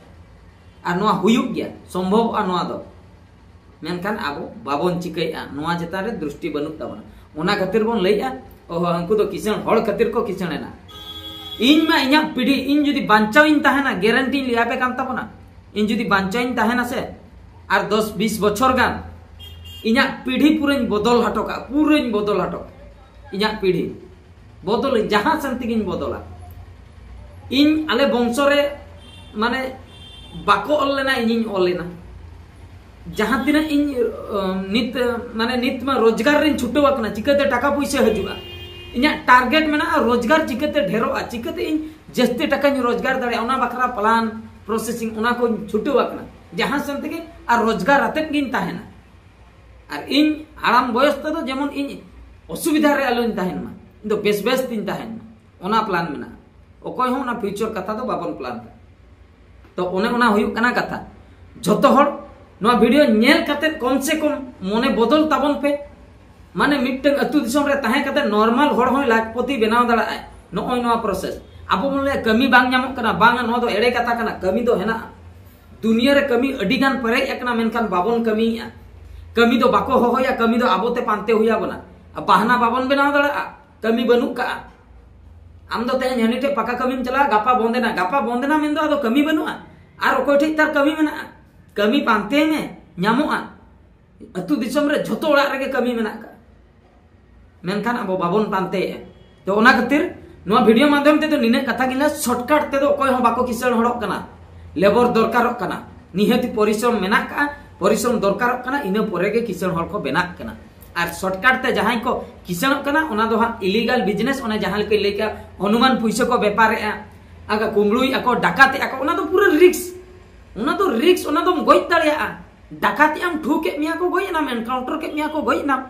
ᱟᱨ ᱱᱚᱣᱟ ᱦᱩᱭᱩᱜ ᱜᱮᱭᱟ, ᱥᱚᱢᱵᱷᱚᱵᱚᱜᱼᱟ ᱱᱚᱣᱟ ᱫᱚ᱾ ᱢᱮᱱᱠᱷᱟᱱ ᱟᱵᱚ ᱵᱟᱵᱚᱱ ᱪᱤᱠᱟᱹᱭᱮᱫᱼᱟ, ᱱᱚᱣᱟ ᱪᱮᱛᱟᱱ ᱨᱮ ᱫᱨᱤᱥᱴᱤ ᱵᱟᱹᱱᱩᱜ ᱛᱟᱵᱚᱱᱟ᱾ ᱚᱱᱟ ᱠᱷᱟᱹᱛᱤᱨ ᱵᱚᱱ ᱞᱟᱹᱭᱮᱫᱼᱟ, "ᱚᱦᱚ, ᱩᱱᱠᱩ ᱫᱚ ᱠᱤᱥᱟᱹᱬ ᱦᱚᱲ ᱠᱷᱟᱹᱛᱤᱨ ᱠᱚ ᱠᱤᱥᱟᱹᱬ ᱮᱱᱟ᱾" ᱤᱧ ᱢᱟ ᱤᱧᱟᱹᱜ ᱯᱤᱲᱦᱤ, ᱤᱧ ᱡᱩᱫᱤ ᱵᱟᱧᱪᱟᱣ ᱤᱧ ᱛᱟᱦᱮᱱᱟ, ᱜᱮᱨᱮᱱᱴᱤᱧ ᱞᱟᱹᱭ ᱟᱯᱮ ᱠᱟᱱ ᱛᱟᱵᱚᱱᱟ, ᱤᱧ ᱡᱩᱫᱤ ᱵᱟᱧᱪᱟᱣ ᱤᱧ ᱛᱟᱦᱮᱱᱟ ᱥᱮ, ᱟᱨ ᱫᱚᱥ ᱵᱤᱥ ᱵᱚᱪᱷᱚᱨ ᱜᱟᱱ, ᱤᱧᱟᱹᱜ ᱯᱤᱲᱦᱤ ᱯᱩᱨᱟᱹᱧ ᱵᱚᱫᱚᱞ ᱦᱚᱴᱚ ᱠᱟᱜᱼᱟ, ᱯᱩᱨᱟᱹᱧ ᱵᱚᱫᱚᱞ ᱦᱚᱴᱚ ᱠᱟᱜᱼᱟ᱾ ᱤᱧᱟᱹᱜ ᱯᱤᱲᱦᱤ ᱵᱚᱫᱚᱞᱟᱹᱧ, ᱡᱟᱦᱟᱸ ᱥᱮᱱ ᱛᱮᱜᱤᱧ ᱵᱚᱫᱚᱞᱟ᱾ ᱤᱧ ᱟᱞᱮ ᱵᱚᱝᱥᱚ ᱨᱮ ᱢᱟᱱᱮ ᱵᱟᱠᱚ ᱚᱞ ᱞᱮᱱᱟ, ᱤᱧᱤᱧ ᱚᱞ ᱞᱮᱱᱟ᱾ ᱡᱟᱦᱟᱸ ᱛᱤᱱᱟᱹᱜ ᱤᱧ ᱱᱤᱛ ᱢᱟᱱᱮ ᱱᱤᱛ ᱢᱟ ᱨᱳᱡᱽᱜᱟᱨ ᱨᱤᱧ ᱪᱷᱩᱴᱟᱹᱣ ᱟᱠᱟᱱᱟ, ᱪᱤᱠᱟᱹᱛᱮ ᱴᱟᱠᱟ ᱯᱩᱭᱥᱟᱹ ᱦᱤᱡᱩᱜᱼᱟ᱾ ᱤᱧᱟᱹᱜ ᱴᱟᱨᱜᱮᱴ ᱢᱮᱱᱟᱜᱼᱟ ᱨᱳᱡᱽᱜᱟᱨ ᱪᱤᱠᱟᱹᱛᱮ ᱰᱷᱮᱨᱚᱜᱼᱟ, ᱪᱤᱠᱟᱹᱛᱮ ᱤᱧ ᱡᱟᱹᱥᱛᱤ ᱴᱟᱠᱟᱧ ᱨᱳᱡᱽᱜᱟᱨ ᱫᱟᱲᱮᱭᱟᱜᱼᱟ, ᱚᱱᱟ ᱵᱟᱠᱷᱨᱟ ᱯᱞᱟᱱ, ᱯᱨᱚᱥᱮᱥᱤᱝ, ᱚᱱᱟ ᱠᱚᱧ ᱪᱷᱩᱴᱟᱹᱣ ᱟᱠᱟᱱᱟ᱾ ᱡᱟᱦᱟᱸ ᱥᱮᱱ ᱛᱮᱜᱮ ᱟᱨ ᱨᱳᱡᱽᱜᱟᱨ ᱟᱛᱮᱫ ᱜᱤᱧ ᱛᱟᱦᱮᱱᱟ᱾ ᱟᱨ ᱤᱧ ᱦᱟᱲᱟᱢ ᱵᱚᱭᱚᱥ ᱛᱮᱫᱚ ᱡᱮᱢᱚᱱ ᱤᱧ ᱚᱥᱩᱵᱤᱫᱷᱟ ᱨᱮ ᱟᱞᱚᱧ ᱛᱟᱦᱮᱱ ᱢᱟ, ᱤᱧ ᱫᱚ ᱵᱮᱥ ᱵᱮᱥ ᱛᱤᱧ ᱛᱟᱦᱮᱱ ᱢᱟ, ᱚᱱᱟ ᱯᱞᱟᱱ ᱢᱮᱱᱟᱜᱼᱟ᱾ ᱚᱠᱚᱭ ᱦᱚᱸ ᱚᱱᱟ ᱯᱷᱤᱭᱩᱪᱟᱨ ᱠᱟᱛᱷᱟ ᱫᱚ ᱵᱟᱵᱚᱱ ᱯᱞᱟᱱ ᱠᱟᱜᱼᱟ᱾ ᱛᱚ ᱚᱱᱮ ᱚᱱᱟ ᱦᱩᱭᱩᱜ ᱠᱟᱱᱟ ᱠᱟᱛᱷᱟ᱾ ᱡᱷᱚᱛᱚ ᱦᱚᱲ ᱱᱚᱣᱟ ᱵᱷᱤᱰᱤᱭᱳ ᱧᱮᱞ ᱠᱟᱛᱮᱫ ᱠᱚᱢ ᱥᱮ ᱠᱚᱢ ᱢᱚᱱᱮ ᱵᱚᱫᱚᱞ ᱛᱟᱵᱚᱱ ᱯᱮ᱾ ᱢᱟᱱᱮ ᱢᱤᱫᱴᱟᱝ ᱟᱹᱛᱩ ᱫᱤᱥᱚᱢ ᱨᱮ ᱛᱟᱦᱮᱸ ᱠᱟᱛᱮ ᱱᱚᱨᱢᱟᱞ ᱦᱚᱲ ᱦᱚᱸᱭ ᱞᱟᱠᱷᱯᱚᱛᱤ ᱵᱮᱱᱟᱣ ᱫᱟᱲᱮᱭᱟᱜᱼᱟᱭ᱾ ᱱᱚᱜᱼᱚᱭ ᱱᱚᱣᱟ ᱯᱨᱚᱥᱮᱥ᱾ ᱟᱵᱚ ᱵᱚᱱ ᱞᱟᱹᱭᱟ ᱠᱟᱹᱢᱤ ᱵᱟᱝ ᱧᱟᱢᱚᱜ ᱠᱟᱱᱟ, ᱵᱟᱝᱟ, ᱱᱚᱣᱟ ᱫᱚ ᱮᱲᱮ ᱠᱟᱛᱷᱟ ᱠᱟᱱᱟ᱾ ᱠᱟᱹᱢᱤ ᱫᱚ ᱦᱮᱱᱟᱜᱼᱟ᱾ ᱫᱩᱱᱤᱭᱟᱹ ᱨᱮ ᱠᱟᱹᱢᱤ ᱟᱹᱰᱤ ᱜᱟᱱ ᱯᱮᱨᱮᱡ ᱟᱠᱟᱱᱟ, ᱢᱮᱱᱠᱷᱟᱱ ᱵᱟᱵᱚᱱ ᱠᱟᱹᱢᱤᱭᱮᱫᱼᱟ᱾ ᱠᱟᱹᱢᱤ ᱫᱚ ᱵᱟᱠᱚ ᱦᱚᱦᱚᱭᱟ, ᱠᱟᱹᱢᱤ ᱫᱚ ᱟᱵᱚᱛᱮ ᱯᱟᱱᱛᱮ ᱦᱩᱭ ᱟᱵᱚᱱᱟ᱾ ᱵᱟᱦᱱᱟ ᱵᱟᱵᱚᱱ ᱵᱮᱱᱟᱣ ᱫᱟᱲᱮᱭᱟᱜᱼᱟ, ᱠᱟᱹᱢᱤ ᱵᱟᱹᱱᱩᱜ ᱠᱟᱜᱼᱟ᱾ ᱟᱢ ᱫᱚ ᱛᱮᱦᱮᱧ ᱦᱟᱹᱱᱤ ᱴᱷᱮᱡ ᱯᱟᱠᱟ ᱠᱟᱹᱢᱤᱢ ᱪᱟᱞᱟᱜᱼᱟ, ᱜᱟᱯᱟ ᱵᱚᱱᱫ ᱮᱱᱟ, ᱜᱟᱯᱟ ᱵᱚᱱᱫ ᱮᱱᱟ ᱢᱮᱱᱫᱚ ᱟᱫᱚ ᱠᱟᱹᱢᱤ ᱵᱟᱹᱱᱩᱜᱼᱟ᱾ ᱟᱨ ᱚᱠᱚᱭ ᱴᱷᱮᱡ ᱛᱟᱨ ᱠᱟᱹᱢᱤ ᱢᱮᱱᱟᱜᱼᱟ? ᱠᱟᱹᱢᱤ ᱯᱟᱱᱛᱮᱭ ᱢᱮ, ᱧᱟᱢᱚᱜᱼᱟ᱾ ᱟᱹᱛᱩ ᱫᱤᱥᱚᱢ ᱨᱮ ᱡᱷᱚᱛᱚ ᱚᱲᱟᱜ ᱨᱮᱜᱮ ᱠᱟᱹᱢᱤ ᱢᱮᱱᱟᱜ ᱠᱟᱜᱼᱟ, ᱢᱮᱱᱠᱷᱟᱱ ᱟᱵᱚ ᱵᱟᱵᱚᱱ ᱯᱟᱱᱛᱮᱭᱮᱫᱼᱟ᱾ ᱛᱚ ᱚᱱᱟ ᱠᱷᱟᱹᱛᱤᱨ ᱱᱚᱣᱟ ᱵᱷᱤᱰᱤᱭᱳ ᱢᱟᱫᱽᱫᱷᱚᱢ ᱛᱮᱫᱚ ᱱᱤᱱᱟᱹᱜ ᱠᱟᱛᱷᱟ ᱜᱮ ᱞᱟᱹᱭᱟ, ᱥᱚᱨᱴᱠᱟᱴ ᱛᱮᱫᱚ ᱚᱠᱚᱭ ᱦᱚᱸ ᱵᱟᱠᱚ ᱠᱤᱥᱟᱹᱬ ᱦᱚᱲᱚᱜ ᱠᱟᱱᱟ᱾ ᱞᱮᱵᱚᱨ ᱫᱚᱨᱠᱟᱨᱚᱜ ᱠᱟᱱᱟ, ᱱᱤᱦᱟᱹᱛᱤ ᱯᱚᱨᱤᱥᱨᱚᱢ ᱢᱮᱱᱟᱜ ᱠᱟᱜᱼᱟ, ᱯᱚᱨᱤᱥᱨᱚᱢ ᱫᱚᱨᱠᱟᱨᱚᱜ ᱠᱟᱱᱟ, ᱤᱱᱟᱹ ᱯᱚᱨᱮ ᱜᱮ ᱠᱤᱥᱟᱹᱬ ᱦᱚᱲ ᱠᱚ ᱵᱮᱱᱟᱜ ᱠᱟᱱᱟ᱾ ᱟᱨ ᱥᱚᱨᱴᱠᱟᱴ ᱛᱮ ᱡᱟᱦᱟᱸᱭ ᱠᱚ ᱠᱤᱥᱟᱹᱬᱚᱜ ᱠᱟᱱᱟ, ᱚᱱᱟ ᱫᱚ ᱦᱟᱸᱜ ᱤᱞᱤᱜᱟᱞ ᱵᱤᱡᱽᱱᱮᱥ, ᱚᱱᱮ ᱡᱟᱦᱟᱸ ᱞᱮᱠᱟᱧ ᱞᱟᱹᱭ ᱠᱮᱜᱼᱟ, ᱚᱱᱩᱢᱟᱱ ᱯᱩᱭᱥᱟᱹ ᱠᱚ ᱵᱮᱯᱟᱨᱮᱜᱼᱟ, ᱟᱜᱟ ᱠᱩᱢᱵᱽᱲᱩᱭᱮᱜᱼᱟ ᱠᱚ, ᱰᱟᱠᱟᱛᱮᱜᱼᱟ ᱠᱚ, ᱚᱱᱟ ᱫᱚ ᱯᱩᱨᱟᱹ ᱨᱤᱠᱥ᱾ ᱚᱱᱟ ᱫᱚ ᱨᱤᱠᱥ, ᱚᱱᱟ ᱫᱚᱢ ᱜᱚᱡ ᱫᱟᱲᱮᱭᱟᱜᱼᱟ᱾ ᱰᱟᱠᱟᱛᱮᱜ ᱟᱢ, ᱴᱷᱩ ᱠᱮᱫ ᱢᱮᱭᱟ ᱠᱚ, ᱜᱚᱡ ᱮᱱᱟᱢ, ᱮᱱᱠᱟᱣᱩᱱᱴᱟᱨ ᱠᱮᱫ ᱢᱮᱭᱟ ᱠᱚ, ᱜᱚᱡ ᱮᱱᱟᱢ᱾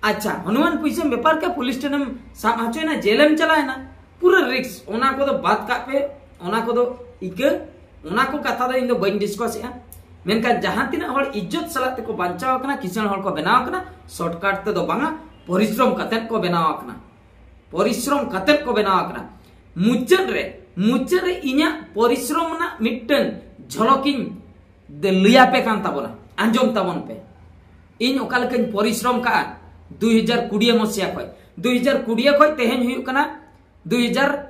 ᱟᱪᱪᱷᱟ, ᱦᱚᱱᱩᱢᱟᱱ ᱯᱩᱭᱥᱟᱹᱢ ᱵᱮᱯᱟᱨ ᱠᱮᱫ, ᱯᱩᱞᱤᱥ ᱴᱷᱮᱱᱮᱢ ᱥᱟᱵ ᱦᱚᱪᱚᱭᱮᱱᱟ, ᱡᱮᱞᱮᱢ ᱪᱟᱞᱟᱣᱮᱱᱟ, ᱯᱩᱨᱟᱹ ᱨᱤᱠᱥ᱾ ᱚᱱᱟ ᱠᱚᱫᱚ ᱵᱟᱫ ᱠᱟᱜ ᱯᱮ, ᱚᱱᱟ ᱠᱚᱫᱚ ᱤᱠᱟᱹ, ᱚᱱᱟ ᱠᱚ ᱠᱟᱛᱷᱟ ᱫᱚ ᱤᱧ ᱫᱚ ᱵᱟᱹᱧ ᱰᱤᱥᱠᱟᱥᱮᱜᱼᱟ᱾ ᱢᱮᱱᱠᱷᱟᱱ ᱡᱟᱦᱟᱸ ᱛᱤᱱᱟᱹᱜ ᱦᱚᱲ ᱤᱡᱽᱡᱚᱛ ᱥᱟᱞᱟᱜ ᱛᱮᱠᱚ ᱵᱟᱧᱪᱟᱣ ᱟᱠᱟᱱᱟ, ᱠᱤᱥᱟᱹᱬ ᱦᱚᱲ ᱠᱚ ᱵᱮᱱᱟᱣ ᱟᱠᱟᱱᱟ, ᱥᱚᱨᱴᱠᱟᱴ ᱛᱮᱫᱚ ᱵᱟᱝᱟ, ᱯᱚᱨᱤᱥᱨᱚᱢ ᱠᱟᱛᱮᱫ ᱠᱚ ᱵᱮᱱᱟᱣ ᱟᱠᱟᱱᱟ, ᱯᱚᱨᱤᱥᱨᱚᱢ ᱠᱟᱛᱮᱫ ᱠᱚ ᱵᱮᱱᱟᱣ ᱟᱠᱟᱱᱟ᱾ ᱢᱩᱪᱟᱹᱫ ᱨᱮ, ᱢᱩᱪᱟᱹᱫ ᱨᱮ ᱤᱧᱟᱹᱜ ᱯᱚᱨᱤᱥᱨᱚᱢ ᱨᱮᱱᱟᱜ ᱢᱤᱫᱴᱟᱹᱝ ᱡᱷᱚᱞᱚᱠᱤᱧ ᱫᱮ-, ᱞᱟᱹᱭᱟᱯᱮ ᱠᱟᱱ ᱛᱟᱵᱚᱱᱟ, ᱟᱸᱡᱚᱢ ᱛᱟᱵᱚᱱ ᱯᱮ᱾ ᱤᱧ ᱚᱠᱟ ᱞᱮᱠᱟᱧ ᱯᱚᱨᱤᱥᱨᱚᱢ ᱠᱟᱜᱼᱟ ᱫᱩᱭ ᱦᱟᱡᱟᱨ ᱠᱩᱲᱤ ᱢᱚᱥᱤᱭᱟ ᱠᱷᱚᱡ, ᱫᱩᱭ ᱦᱟᱡᱟᱨ ᱠᱩᱲᱤ ᱠᱷᱚᱡ ᱛᱮᱦᱮᱧ ᱦᱩᱭᱩᱜ ᱠᱟᱱᱟ ᱫᱩᱭ ᱦᱟᱡᱟᱨ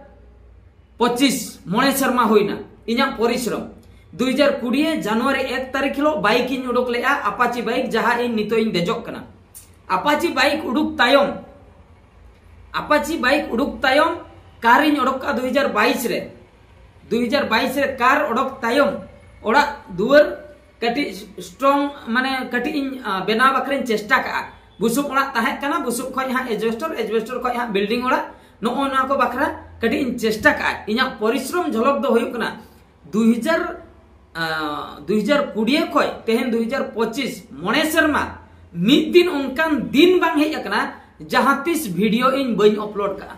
ᱯᱚᱸᱪᱤᱥ, ᱢᱚᱬᱮ ᱥᱮᱨᱢᱟ ᱦᱩᱭᱱᱟ ᱤᱧᱟᱹᱜ ᱯᱚᱨᱤᱥᱨᱚᱢ᱾ ᱫᱩᱭ ᱦᱟᱡᱟᱨ ᱠᱩᱲᱤ ᱡᱟᱱᱩᱣᱟᱨᱤ ᱮᱠ ᱛᱟᱹᱨᱤᱠᱷ ᱦᱤᱞᱳᱜ ᱵᱟᱭᱤᱠ ᱤᱧ ᱩᱰᱩᱠ ᱞᱮᱜᱼᱟ, ᱟᱯᱟᱪᱤ ᱵᱟᱭᱤᱠ, ᱡᱟᱦᱟᱸ ᱤᱧ ᱱᱤᱛᱚᱜ ᱤᱧ ᱫᱮᱡᱚᱜ ᱠᱟᱱᱟ᱾ ᱟᱯᱟᱪᱤ ᱵᱟᱭᱤᱠ ᱩᱰᱩᱠ ᱛᱟᱭᱚᱢ, ᱟᱯᱟᱪᱤ ᱵᱟᱭᱤᱠ ᱩᱰᱩᱠ ᱛᱟᱭᱚᱢ ᱠᱟᱨ ᱤᱧ ᱚᱰᱚᱠ ᱠᱟᱜᱼᱟ ᱫᱩᱭ ᱦᱟᱡᱟᱨ ᱵᱟᱭᱤᱥ ᱨᱮ᱾ ᱫᱩᱭ ᱦᱟᱡᱟᱨ ᱵᱟᱭᱤᱥ ᱨᱮ ᱠᱟᱨ ᱚᱰᱚᱠ ᱛᱟᱭᱚᱢ ᱚᱲᱟᱜ ᱫᱩᱣᱟᱹᱨ ᱠᱟᱹᱴᱤᱡ ᱥᱴᱨᱚᱝ, ᱢᱟᱱᱮ ᱠᱟᱹᱴᱤᱡ ᱤᱧ, ᱟ, ᱵᱮᱱᱟᱣ ᱵᱟᱠᱷᱨᱟᱧ ᱪᱮᱥᱴᱟ ᱠᱟᱜᱼᱟ᱾ ᱵᱩᱥᱩᱵ ᱚᱲᱟᱜ ᱛᱟᱦᱮᱸ ᱠᱟᱱᱟ, ᱵᱩᱥᱩᱵ ᱠᱷᱚᱡ ᱦᱟᱸᱜ ᱮᱡᱵᱮᱥᱴᱚᱨ, ᱮᱡᱵᱮᱥᱴᱚᱨ ᱠᱷᱚᱡ ᱦᱟᱸᱜ ᱵᱤᱞᱰᱤᱝ ᱚᱲᱟᱜ, ᱱᱚᱜᱼᱚ ᱱᱚᱣᱟ ᱠᱚ ᱵᱟᱠᱷᱨᱟ ᱠᱟᱹᱴᱤᱡ ᱤᱧ ᱪᱮᱥᱴᱟ ᱠᱟᱜᱼᱟ᱾ ᱤᱧᱟᱹᱜ ᱯᱚᱨᱤᱥᱨᱚᱢ ᱡᱷᱚᱞᱚᱠ ᱫᱚ ᱦᱩᱭᱩᱜ ᱠᱟᱱᱟ ᱫᱩᱭ ᱦᱟᱡᱟᱨ ᱫᱩ ᱦᱟᱡᱟᱨ ᱠᱩᱲᱤ ᱠᱷᱚᱱ ᱛᱮᱦᱮᱧ ᱫᱩ ᱦᱟᱡᱟᱨ ᱯᱚᱸᱪᱤᱥ, ᱢᱚᱬᱮ ᱥᱮᱨᱢᱟ ᱢᱤᱫ ᱫᱤᱱ ᱚᱱᱠᱟᱱ ᱫᱤᱱ ᱵᱟᱝ ᱦᱮᱡ ᱟᱠᱟᱱᱟ ᱡᱟᱦᱟᱸ ᱛᱤᱥ ᱵᱷᱤᱰᱤᱭᱳ ᱤᱧ ᱵᱟᱹᱧ ᱟᱯᱞᱳᱰ ᱠᱟᱜᱼᱟ᱾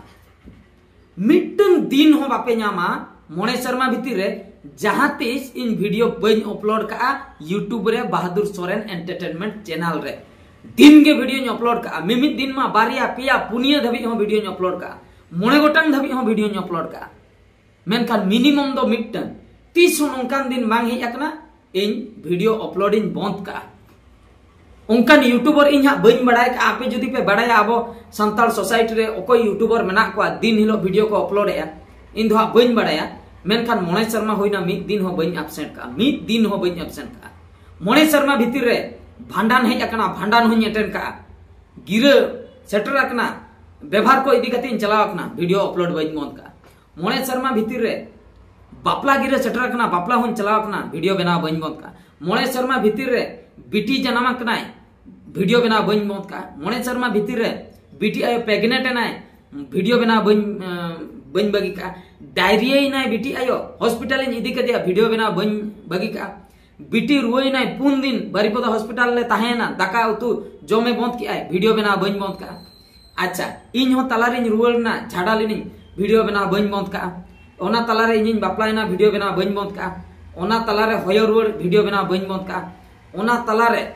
ᱢᱤᱫᱴᱟᱝ ᱫᱤᱱ ᱦᱚᱸ ᱵᱟᱯᱮ ᱧᱟᱢᱟ ᱢᱚᱬᱮ ᱥᱮᱨᱢᱟ ᱵᱷᱤᱛᱤᱨ ᱨᱮ ᱡᱟᱦᱟᱸ ᱛᱤᱥ ᱤᱧ ᱵᱷᱤᱰᱤᱭᱳ ᱵᱟᱹᱧ ᱟᱯᱞᱳᱰ ᱠᱟᱜᱼᱟ YouTube ᱨᱮ, ᱵᱟᱦᱟᱫᱩᱨ ᱥᱚᱨᱮᱱ ᱮᱱᱴᱟᱨᱴᱮᱱᱢᱮᱱᱴ ᱪᱮᱱᱮᱞ ᱨᱮ᱾ ᱫᱤᱱ ᱜᱮ ᱵᱷᱤᱰᱤᱭᱳᱧ ᱟᱯᱞᱳᱰ ᱠᱟᱜᱼᱟ᱾ ᱢᱤᱢᱤᱫ ᱫᱤᱱ ᱢᱟ ᱵᱟᱨᱭᱟ, ᱯᱮᱭᱟ, ᱯᱩᱱᱭᱟᱹ ᱫᱷᱟᱹᱵᱤᱡ ᱦᱚᱸ ᱵᱷᱤᱰᱤᱭᱳᱧ ᱟᱯᱞᱳᱰ ᱠᱟᱜᱼᱟ᱾ ᱢᱚᱬᱮ ᱜᱚᱴᱟᱝ ᱫᱷᱟᱹᱵᱤᱡ ᱦᱚᱸ ᱵᱷᱤᱰᱤᱭᱳᱧ ᱟᱯᱞᱳᱰ ᱠᱟᱜᱼᱟ᱾ ᱢᱮᱱᱠᱷᱟᱱ ᱢᱤᱱᱤᱢᱟᱢ ᱫᱚ ᱢᱤᱫᱴᱟᱝ᱾ ᱛᱤᱥ ᱦᱚᱸ ᱱᱚᱝᱠᱟᱱ ᱫᱤᱱ ᱵᱟᱝ ᱦᱮᱡ ᱟᱠᱟᱱᱟ ᱤᱧ ᱵᱷᱤᱰᱤᱭᱳ ᱟᱯᱞᱳᱰ ᱤᱧ ᱵᱚᱱᱫ ᱠᱟᱜᱼᱟ᱾ ᱚᱱᱠᱟᱱ ᱭᱩᱴᱩᱵᱟᱨ ᱤᱧ ᱦᱟᱸᱜ ᱵᱟᱹᱧ ᱵᱟᱲᱟᱭ ᱠᱟᱜᱼᱟ᱾ ᱟᱯᱮ ᱡᱩᱫᱤ ᱯᱮ ᱵᱟᱲᱟᱭᱟ ᱟᱵᱚ ᱥᱟᱱᱛᱟᱲ ᱥᱳᱥᱟᱭᱴᱤ ᱨᱮ ᱚᱠᱚᱭ ᱭᱩᱴᱩᱵᱟᱨ ᱢᱮᱱᱟᱜ ᱠᱚᱣᱟ ᱫᱤᱱ ᱦᱤᱞᱳᱜ ᱵᱷᱤᱰᱤᱭᱳ ᱠᱚ ᱟᱯᱞᱳᱰ ᱮᱜᱼᱟ, ᱤᱧ ᱫᱚ ᱦᱟᱸᱜ ᱵᱟᱹᱧ ᱵᱟᱲᱟᱭᱟ᱾ ᱢᱮᱱᱠᱷᱟᱱ ᱢᱚᱬᱮ ᱥᱮᱨᱢᱟ ᱦᱩᱭᱱᱟ, ᱢᱤᱫ ᱫᱤᱱ ᱦᱚᱸ ᱵᱟᱹᱧ ᱟᱵᱥᱮᱱᱴ ᱠᱟᱜᱼᱟ, ᱢᱤᱫ ᱫᱤᱱ ᱦᱚᱸ ᱵᱟᱹᱧ ᱟᱵᱥᱮᱱᱴ ᱠᱟᱜᱼᱟ᱾ ᱢᱚᱬᱮ ᱥᱮᱨᱢᱟ ᱵᱷᱤᱛᱤᱨ ᱨᱮ ᱵᱷᱟᱸᱰᱟᱱ ᱦᱮᱡ ᱟᱠᱟᱱᱟ, ᱵᱷᱟᱸᱰᱟᱱ ᱦᱚᱸᱧ ᱮᱴᱮᱱ ᱠᱟᱜᱼᱟ᱾ ᱜᱤᱨᱟᱹ ᱥᱮᱴᱮᱨ ᱟᱠᱟᱱᱟ, ᱵᱮᱵᱷᱟᱨ ᱠᱚ ᱤᱫᱤ ᱠᱟᱛᱮ ᱤᱧ ᱪᱟᱞᱟᱣ ᱟᱠᱟᱱᱟ, ᱵᱷᱤᱰᱤᱭᱳ ᱟᱯᱞᱳᱰ ᱵᱟᱹᱧ ᱵᱚᱱᱫ ᱠᱟᱜᱼᱟ᱾ ᱢᱚᱬᱮ ᱥᱮᱨᱢᱟ ᱵᱷᱤᱛᱤᱨ ᱨᱮ ᱵᱟᱯᱞᱟ ᱜᱤᱨᱟᱹ ᱥᱮᱴᱮᱨ ᱟᱠᱟᱱᱟ, ᱵᱟᱯᱞᱟ ᱦᱚᱸᱧ ᱪᱟᱞᱟᱣ ᱟᱠᱟᱱᱟ, ᱵᱷᱤᱰᱤᱭᱳ ᱵᱮᱱᱟᱣ ᱵᱟᱹᱧ ᱵᱚᱱᱫ ᱠᱟᱜᱼᱟ᱾ ᱢᱚᱬᱮ ᱥᱮᱨᱢᱟ ᱵᱷᱤᱛᱤᱨ ᱨᱮ ᱵᱤᱴᱤ ᱡᱟᱱᱟᱢ ᱟᱠᱟᱱᱟᱭ, ᱵᱷᱤᱰᱤᱭᱳ ᱵᱮᱱᱟᱣ ᱵᱟᱹᱧ ᱵᱚᱱᱫ ᱠᱟᱜᱼᱟ᱾ ᱢᱚᱬᱮ ᱥᱮᱨᱢᱟ ᱵᱷᱤᱛᱤᱨ ᱨᱮ ᱵᱤᱴᱤ ᱟᱭᱳ ᱯᱨᱮᱜᱱᱮᱱᱴ ᱮᱱᱟᱭ, ᱵᱷᱤᱰᱤᱭᱳ ᱵᱮᱱᱟᱣ ᱵᱟᱹᱧ, ᱟᱸ, ᱵᱟᱹᱧ ᱵᱟᱹᱜᱤ ᱠᱟᱜᱼᱟ᱾ ᱰᱟᱭᱨᱤᱭᱟ ᱮᱱᱟᱭ ᱵᱤᱴᱤ ᱟᱭᱳ, ᱦᱚᱥᱯᱤᱴᱟᱞ ᱤᱧ ᱤᱫᱤ ᱠᱮᱫᱮᱭᱟ, ᱵᱷᱤᱰᱤᱭᱳ ᱵᱮᱱᱟᱣ ᱵᱟᱹᱧ ᱵᱟᱹᱜᱤ ᱠᱟᱜᱼᱟ᱾ ᱵᱤᱴᱤ ᱨᱩᱣᱟᱹᱭᱮᱱᱟᱭ, ᱯᱩᱱ ᱫᱤᱱ ᱵᱟᱨᱤᱯᱚᱫᱟ ᱦᱚᱥᱯᱤᱴᱟᱞ ᱞᱮ ᱛᱟᱦᱮᱸᱭᱮᱱᱟ, ᱫᱟᱠᱟ ᱩᱛᱩ ᱡᱚᱢᱮ ᱵᱚᱱᱫ ᱠᱮᱜᱼᱟᱭ, ᱵᱷᱤᱰᱤᱭᱳ ᱵᱮᱱᱟᱣ ᱵᱟᱹᱧ ᱵᱚᱱᱫ ᱠᱟᱜᱼᱟ᱾ ᱟᱪᱪᱷᱟ, ᱤᱧ ᱦᱚᱸ ᱛᱟᱞᱟᱨᱤᱧ ᱨᱩᱣᱟᱹᱲ ᱮᱱᱟ, ᱡᱷᱟᱰᱟ ᱞᱤᱱᱟᱹᱧ, ᱵᱷᱤᱰᱤᱭᱳ ᱵᱮᱱᱟᱣ ᱵᱟᱹᱧ ᱵᱚᱱᱫ ᱠᱟᱜᱼᱟ᱾ ᱚᱱᱟ ᱛᱟᱞᱟᱨᱮ ᱤᱧᱤᱧ ᱵᱟᱯᱞᱟᱭᱮᱱᱟ, ᱵᱷᱤᱰᱤᱭᱳ ᱵᱮᱱᱟᱣ ᱵᱟᱹᱧ ᱵᱚᱱᱫ ᱠᱟᱜᱼᱟ᱾ ᱚᱱᱟ ᱛᱟᱞᱟᱨᱮ ᱦᱚᱭᱚ ᱨᱩᱣᱟᱹᱲ, ᱵᱷᱤᱰᱤᱭᱳ ᱵᱮᱱᱟᱣ ᱵᱟᱹᱧ ᱵᱚᱱᱫ ᱠᱟᱜᱼᱟ᱾ ᱚᱱᱟ ᱛᱟᱞᱟᱨᱮ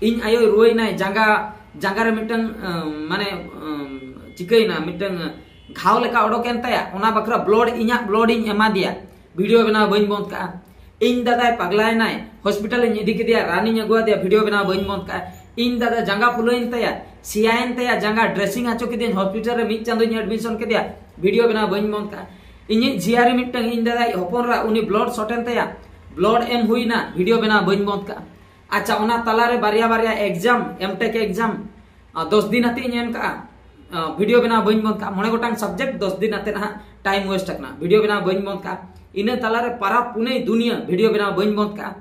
ᱤᱧ ᱟᱭᱳᱭ ᱨᱩᱣᱟᱹᱭᱮᱱᱟᱭ, ᱡᱟᱸᱜᱟ, ᱡᱟᱸᱜᱟ ᱨᱮ ᱢᱤᱫᱴᱟᱝ, ᱟᱸ, ᱢᱟᱱᱮ, ᱟᱸ, ᱪᱤᱠᱟᱹᱭᱮᱱᱟ, ᱢᱤᱫᱴᱟᱝ ᱜᱷᱟᱣ ᱞᱮᱠᱟ ᱚᱰᱚᱠ ᱮᱱ ᱛᱟᱭᱟ, ᱚᱱᱟ ᱵᱟᱠᱷᱨᱟ ᱵᱞᱚᱰ, ᱤᱧᱟᱹᱜ ᱵᱞᱚᱰ ᱤᱧ ᱮᱢᱟ ᱫᱮᱭᱟ, ᱵᱷᱤᱰᱤᱭᱳ ᱵᱮᱱᱟᱣ ᱵᱟᱹᱧ ᱵᱚᱱᱫ ᱠᱟᱜᱼᱟ᱾ ᱤᱧ ᱫᱟᱫᱟᱭ ᱯᱟᱜᱽᱞᱟᱭᱮᱱᱟᱭ, ᱦᱚᱥᱯᱤᱴᱟᱞ ᱤᱧ ᱤᱫᱤ ᱠᱮᱫᱮᱭᱟ, ᱨᱟᱱᱤᱧ ᱟᱹᱜᱩ ᱟᱫᱮᱭᱟ, ᱵᱷᱤᱰᱤᱭᱳ ᱵᱮᱱᱟᱣ ᱵᱟᱹᱧ ᱵᱚᱱᱫ ᱠᱟᱜᱼᱟ᱾ ᱤᱧ ᱫᱟᱫᱟ ᱡᱟᱸᱜᱟ ᱯᱷᱩᱞᱟᱹᱭᱮᱱ ᱛᱟᱭᱟ, ᱥᱮᱭᱟᱭᱮᱱ ᱛᱟᱭᱟ ᱡᱟᱸᱜᱟ, ᱰᱨᱮᱥᱤᱝ ᱦᱚᱪᱚ ᱠᱮᱫᱮᱭᱟᱹᱧ, ᱦᱚᱥᱯᱤᱴᱟᱞ ᱨᱮ ᱢᱤᱫ ᱪᱟᱸᱫᱳᱧ ᱮᱰᱢᱤᱥᱚᱱ ᱠᱮᱫᱮᱭᱟ, ᱵᱷᱤᱰᱤᱭᱳ ᱵᱮᱱᱟᱣ ᱵᱟᱹᱧ ᱵᱚᱱᱫ ᱠᱟᱜᱼᱟ᱾ ᱤᱧᱤᱡ ᱡᱷᱤᱭᱟᱨᱤ ᱢᱤᱫᱴᱟᱝ, ᱤᱧ ᱫᱟᱫᱟᱭ ᱦᱚᱯᱚᱱ ᱨᱟ, ᱩᱱᱤ ᱵᱞᱚᱰ ᱥᱚᱴ ᱮᱱ ᱛᱟᱭᱟ, ᱵᱞᱚᱰ ᱮᱢ ᱦᱩᱭᱱᱟ, ᱵᱷᱤᱰᱤᱭᱳ ᱵᱮᱱᱟᱣ ᱵᱟᱹᱧ ᱵᱚᱱᱫ ᱠᱟᱜᱼᱟ᱾ ᱟᱪᱪᱷᱟ, ᱚᱱᱟ ᱛᱟᱞᱟᱨᱮ ᱵᱟᱨᱭᱟ ᱵᱟᱨᱭᱟ ᱮᱠᱡᱟᱢ, ᱮᱢᱴᱮᱠ ᱮᱠᱡᱟᱢ, ᱟᱨ ᱫᱚᱥ ᱫᱤᱱ ᱟᱛᱮ ᱤᱧ ᱮᱢ ᱠᱟᱜᱼᱟ, ᱟᱨ ᱵᱷᱤᱰᱤᱭᱳ ᱵᱮᱱᱟᱣ ᱵᱟᱹᱧ ᱵᱚᱱᱫ ᱠᱟᱜᱼᱟ᱾ ᱢᱚᱬᱮ ᱜᱚᱴᱟᱝ ᱥᱟᱵᱡᱮᱠᱴ ᱫᱚᱥ ᱫᱤᱱ ᱟᱛᱮ ᱱᱟᱦᱟᱜ ᱴᱟᱭᱤᱢ ᱳᱭᱮᱥᱴ ᱟᱠᱟᱱᱟ, ᱵᱷᱤᱰᱤᱭᱳ ᱵᱮᱱᱟᱣ ᱵᱟᱹᱧ ᱵᱚᱱᱫ ᱠᱟᱜᱼᱟ᱾ ᱤᱱᱟᱹ ᱛᱟᱞᱟᱨᱮ ᱯᱟᱨᱟᱵᱽ ᱯᱩᱱᱟᱹᱭ ᱫᱩᱱᱤᱭᱟᱹ, ᱵᱷᱤᱰᱤᱭᱳ ᱵᱮᱱᱟᱣ ᱵᱟᱹᱧ ᱵᱚᱱᱫ ᱠᱟᱜᱼᱟ᱾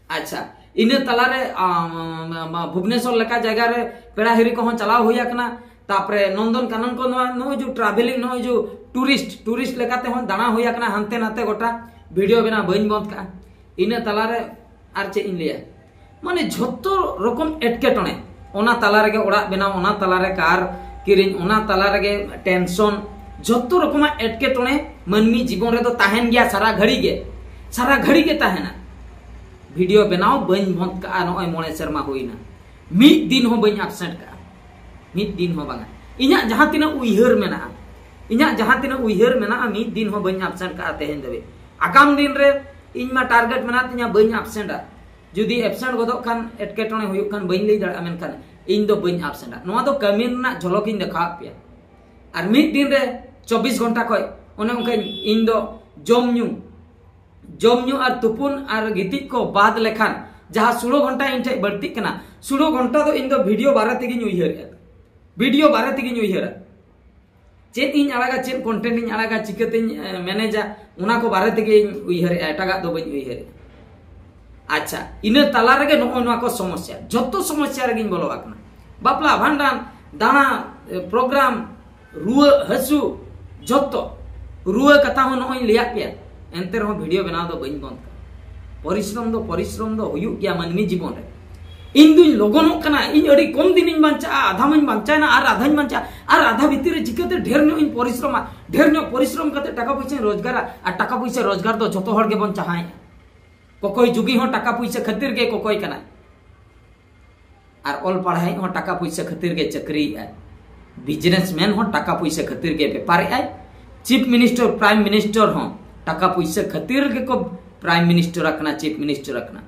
ᱟᱪᱪᱷᱟ, ᱤᱱᱟᱹ ᱛᱟᱞᱟᱨᱮ, ᱟᱢ, ᱟᱢ, ᱵᱷᱩᱵᱽᱱᱮᱥᱚᱨ ᱞᱮᱠᱟ ᱡᱟᱭᱜᱟ ᱨᱮ ᱯᱮᱲᱟ ᱦᱤᱨᱤ ᱠᱚᱦᱚᱸ ᱪᱟᱞᱟᱣ ᱦᱩᱭ ᱟᱠᱟᱱᱟ᱾ ᱛᱟᱯᱚᱨᱮ ᱱᱚᱱᱫᱚᱱ ᱠᱟᱱᱚᱱ ᱠᱚ, ᱱᱚᱣᱟ ᱱᱚᱜᱼᱚᱭ ᱡᱮ ᱴᱨᱟᱵᱷᱮᱞᱤᱝ, ᱱᱚᱜᱼᱚᱭ ᱡᱮ ᱴᱩᱨᱤᱥᱴ, ᱴᱩᱨᱤᱥᱴ ᱞᱮᱠᱟᱛᱮ ᱦᱚᱸ ᱫᱟᱬᱟ ᱦᱩᱭ ᱟᱠᱟᱱᱟ ᱦᱟᱱᱛᱮ ᱱᱟᱛᱮ ᱜᱚᱴᱟ, ᱵᱷᱤᱰᱤᱭᱳ ᱵᱮᱱᱟᱣ ᱵᱟᱹᱧ ᱵᱚᱱᱫ ᱠᱟᱜᱼᱟ᱾ ᱤᱱᱟᱹ ᱛᱟᱞᱟᱨᱮ ᱟᱨ ᱪᱮᱫ ᱤᱧ ᱞᱟᱹᱭᱟ, ᱢᱟᱱᱮ ᱡᱷᱚᱛᱚ ᱨᱚᱠᱚᱢ ᱮᱴᱠᱮᱴᱚᱬᱮ, ᱚᱱᱟ ᱛᱟᱞᱟ ᱨᱮᱜᱮ ᱚᱲᱟᱜ ᱵᱮᱱᱟᱣ, ᱚᱱᱟ ᱛᱟᱞᱟ ᱨᱮ ᱠᱟᱨ ᱠᱤᱨᱤᱧ, ᱚᱱᱟ ᱛᱟᱞᱟ ᱨᱮᱜᱮ ᱴᱮᱱᱥᱚᱱ, ᱡᱷᱚᱛᱚ ᱨᱚᱠᱚᱢᱟᱜ ᱮᱴᱠᱮᱴᱚᱬᱮ ᱢᱟᱹᱱᱢᱤ ᱡᱤᱵᱚᱱ ᱨᱮᱫᱚ ᱛᱟᱦᱮᱱ ᱜᱮᱭᱟ, ᱥᱟᱨᱟ ᱜᱷᱟᱹᱲᱤ ᱜᱮ, ᱥᱟᱨᱟ ᱜᱷᱟᱹᱲᱤ ᱜᱮ ᱛᱟᱦᱮᱱᱟ᱾ ᱵᱷᱤᱰᱤᱭᱳ ᱵᱮᱱᱟᱣ ᱵᱟᱹᱧ ᱵᱚᱱᱫ ᱠᱟᱜᱼᱟ, ᱱᱚᱜᱼᱚᱭ ᱢᱚᱬᱮ ᱥᱮᱨᱢᱟ ᱦᱩᱭᱱᱟ, ᱢᱤᱫ ᱫᱤᱱ ᱦᱚᱸ ᱵᱟᱹᱧ ᱟᱵᱥᱮᱱᱴ ᱠᱟᱜᱼᱟ, ᱢᱤᱫ ᱫᱤᱱ ᱦᱚᱸ ᱵᱟᱝᱟ᱾ ᱤᱧᱟᱹᱜ ᱡᱟᱦᱟᱸ ᱛᱤᱱᱟᱹᱜ ᱩᱭᱦᱟᱹᱨ ᱢᱮᱱᱟᱜᱼᱟ, ᱤᱧᱟᱹᱜ ᱡᱟᱦᱟᱸ ᱛᱤᱱᱟᱹᱜ ᱩᱭᱦᱟᱹᱨ ᱢᱮᱱᱟᱜᱼᱟ, ᱢᱤᱫ ᱫᱤᱱ ᱦᱚᱸ ᱵᱟᱹᱧ ᱟᱵᱥᱮᱱᱴ ᱠᱟᱜᱼᱟ ᱛᱮᱦᱮᱧ ᱫᱷᱟᱹᱵᱤᱡ᱾ ᱟᱜᱟᱢ ᱫᱤᱱ ᱨᱮ ᱤᱧ ᱢᱟ ᱴᱟᱨᱜᱮᱴ ᱢᱮᱱᱟᱜ ᱛᱤᱧᱟ, ᱵᱟᱹᱧ ᱟᱵᱥᱮᱱᱴᱟ᱾ ᱡᱩᱫᱤ ᱮᱵᱥᱮᱱᱴ ᱜᱚᱫᱚᱜ ᱠᱷᱟᱱ ᱮᱴᱠᱮᱴᱚᱬᱮ ᱦᱩᱭᱩᱜ ᱠᱷᱟᱱ ᱵᱟᱹᱧ ᱞᱟᱹᱭ ᱫᱟᱲᱮᱭᱟᱜᱼᱟ, ᱢᱮᱱᱠᱷᱟᱱ ᱤᱧ ᱫᱚ ᱵᱟᱹᱧ ᱟᱵᱥᱮᱱᱴᱟ᱾ ᱱᱚᱣᱟ ᱫᱚ ᱠᱟᱹᱢᱤ ᱨᱮᱱᱟᱜ ᱡᱷᱚᱞᱚᱠ ᱤᱧ ᱫᱮᱠᱷᱟᱣᱟᱫ ᱯᱮᱭᱟ᱾ ᱟᱨ ᱢᱤᱫ ᱫᱤᱱ ᱨᱮ ᱪᱚᱵᱵᱤᱥ ᱜᱷᱚᱱᱴᱟ ᱠᱷᱚᱡ ᱚᱱᱮ ᱚᱱᱠᱟᱧ, ᱤᱧ ᱫᱚ ᱡᱚᱢ ᱧᱩ, ᱡᱚᱢ ᱧᱩ ᱟᱨ ᱛᱩᱯᱩᱱ ᱟᱨ ᱜᱤᱛᱤᱡ ᱠᱚ ᱵᱟᱫ ᱞᱮᱠᱷᱟᱱ ᱡᱟᱦᱟᱸ ᱥᱳᱞᱳ ᱜᱷᱚᱱᱴᱟ ᱤᱧ ᱴᱷᱮᱡ ᱵᱟᱹᱲᱛᱤᱜ ᱠᱟᱱᱟ, ᱥᱳᱞᱳ ᱜᱷᱚᱱᱴᱟ ᱫᱚ ᱤᱧ ᱫᱚ ᱵᱷᱤᱰᱤᱭᱳ ᱵᱟᱨᱮ ᱛᱮᱜᱮᱧ ᱩᱭᱦᱟᱹᱨᱮᱫᱼᱟ, ᱵᱷᱤᱰᱤᱭᱳ ᱵᱟᱨᱮ ᱛᱮᱜᱮᱧ ᱩᱭᱦᱟᱹᱨᱟ᱾ ᱪᱮᱫ ᱤᱧ ᱟᱲᱟᱜᱟ, ᱪᱮᱫ ᱠᱚᱱᱴᱮᱱᱴ ᱤᱧ ᱟᱲᱟᱜᱟ, ᱪᱤᱠᱟᱹᱛᱮᱧ, ᱮ, ᱢᱮᱱᱮᱡᱟ, ᱚᱱᱟ ᱠᱚ ᱵᱟᱨᱮ ᱛᱮᱜᱮᱧ ᱩᱭᱦᱟᱹᱨᱮᱫᱼᱟ, ᱮᱴᱟᱜᱟᱜ ᱫᱚ ᱵᱟᱹᱧ ᱩᱭᱦᱟᱹᱨᱮᱫᱼᱟ᱾ ᱟᱪᱪᱷᱟ, ᱤᱱᱟᱹ ᱛᱟᱞᱟ ᱨᱮᱜᱮ ᱱᱚᱜᱼᱚᱭ ᱱᱚᱣᱟ ᱠᱚ ᱥᱚᱢᱚᱥᱥᱟ, ᱡᱷᱚᱛᱚ ᱥᱚᱢᱚᱥᱥᱟ ᱨᱮᱜᱮᱧ ᱵᱚᱞᱚ ᱟᱠᱟᱱᱟ᱾ ᱵᱟᱯᱞᱟ, ᱵᱷᱟᱸᱰᱟᱱ, ᱫᱟᱬᱟ, ᱮ, ᱯᱨᱳᱜᱨᱟᱢ, ᱨᱩᱣᱟᱹ ᱦᱟᱹᱥᱩ, ᱡᱷᱚᱛᱚ᱾ ᱨᱩᱣᱟᱹ ᱠᱟᱛᱷᱟ ᱦᱚᱸ ᱱᱚᱜᱼᱚᱭ ᱤᱧ ᱞᱟᱹᱭᱟᱫ ᱯᱮᱭᱟ, ᱮᱱᱛᱮ ᱨᱮᱦᱚᱸ ᱵᱷᱤᱰᱤᱭᱳ ᱵᱮᱱᱟᱣ ᱫᱚ ᱵᱟᱹᱧ ᱵᱚᱱᱫ ᱠᱟᱜᱼᱟ᱾ ᱯᱚᱨᱤᱥᱨᱚᱢ ᱫᱚ, ᱯᱚᱨᱤᱥᱨᱚᱢ ᱫᱚ ᱦᱩᱭᱩᱜ ᱜᱮᱭᱟ ᱢᱟᱹᱱᱢᱤ ᱡᱤᱵᱚᱱ ᱨᱮ᱾ ᱤᱧ ᱫᱩᱧ ᱞᱚᱜᱚᱱᱚᱜ ᱠᱟᱱᱟ, ᱤᱧ ᱟᱹᱰᱤ ᱠᱚᱢ ᱫᱤᱱᱤᱧ ᱵᱟᱧᱪᱟᱜᱼᱟ, ᱟᱫᱷᱟ ᱢᱟᱧ ᱵᱟᱧᱪᱟᱣᱮᱱᱟ, ᱟᱨ ᱟᱫᱷᱟᱧ ᱵᱟᱧᱪᱟᱜᱼᱟ, ᱟᱨ ᱟᱫᱷᱟ ᱵᱷᱤᱛᱤᱨ ᱨᱮ ᱪᱤᱠᱟᱹᱛᱮ ᱰᱷᱮᱨ ᱧᱚᱜ ᱤᱧ ᱯᱚᱨᱤᱥᱨᱚᱢᱟ, ᱰᱷᱮᱨ ᱧᱚᱜ ᱯᱚᱨᱤᱥᱨᱚᱢ ᱠᱟᱛᱮ ᱴᱟᱠᱟ ᱯᱚᱭᱥᱟᱧ ᱨᱳᱡᱽᱜᱟᱨᱟ᱾ ᱟᱨ ᱴᱟᱠᱟ ᱯᱚᱭᱥᱟ ᱨᱳᱡᱽᱜᱟᱨ ᱫᱚ ᱡᱷᱚᱛᱚ ᱦᱚᱲ ᱜᱮᱵᱚᱱ ᱪᱟᱦᱟᱣᱮᱫᱼᱟ, ᱠᱚᱠᱚᱭ ᱡᱩᱜᱤ ᱦᱚᱸ ᱴᱟᱠᱟ ᱯᱚᱭᱥᱟ ᱠᱷᱟᱹᱛᱤᱨ ᱜᱮ ᱠᱚᱠᱚᱭ ᱠᱟᱱᱟᱭ, ᱟᱨ ᱚᱞ ᱯᱟᱲᱦᱟᱣᱤᱡ ᱦᱚᱸ ᱴᱟᱠᱟ ᱯᱚᱭᱥᱟ ᱠᱷᱟᱹᱛᱤᱨ ᱜᱮ ᱪᱟᱹᱠᱨᱤᱭᱮᱫᱼᱟᱭ, ᱵᱤᱡᱽᱱᱮᱥᱢᱮᱱ ᱦᱚᱸ ᱴᱟᱠᱟ ᱯᱚᱭᱥᱟ ᱠᱷᱟᱹᱛᱤᱨ ᱜᱮ ᱵᱮᱯᱟᱨᱮᱫᱼᱟᱭ, ᱪᱤᱯ ᱢᱤᱱᱤᱥᱴᱟᱨ, ᱯᱨᱟᱭᱤᱢ ᱢᱤᱱᱤᱥᱴᱟᱨ ᱦᱚᱸ ᱴᱟᱠᱟ ᱯᱚᱭᱥᱟ ᱠᱷᱟᱹᱛᱤᱨ ᱜᱮᱠᱚ ᱯᱨᱟᱭᱤᱢ ᱢᱤᱱᱤᱥᱴᱟᱨ ᱟᱠᱟᱱᱟ, ᱪᱤᱯ ᱢᱤᱱᱤᱥᱴᱟᱨ ᱟᱠᱟᱱᱟ᱾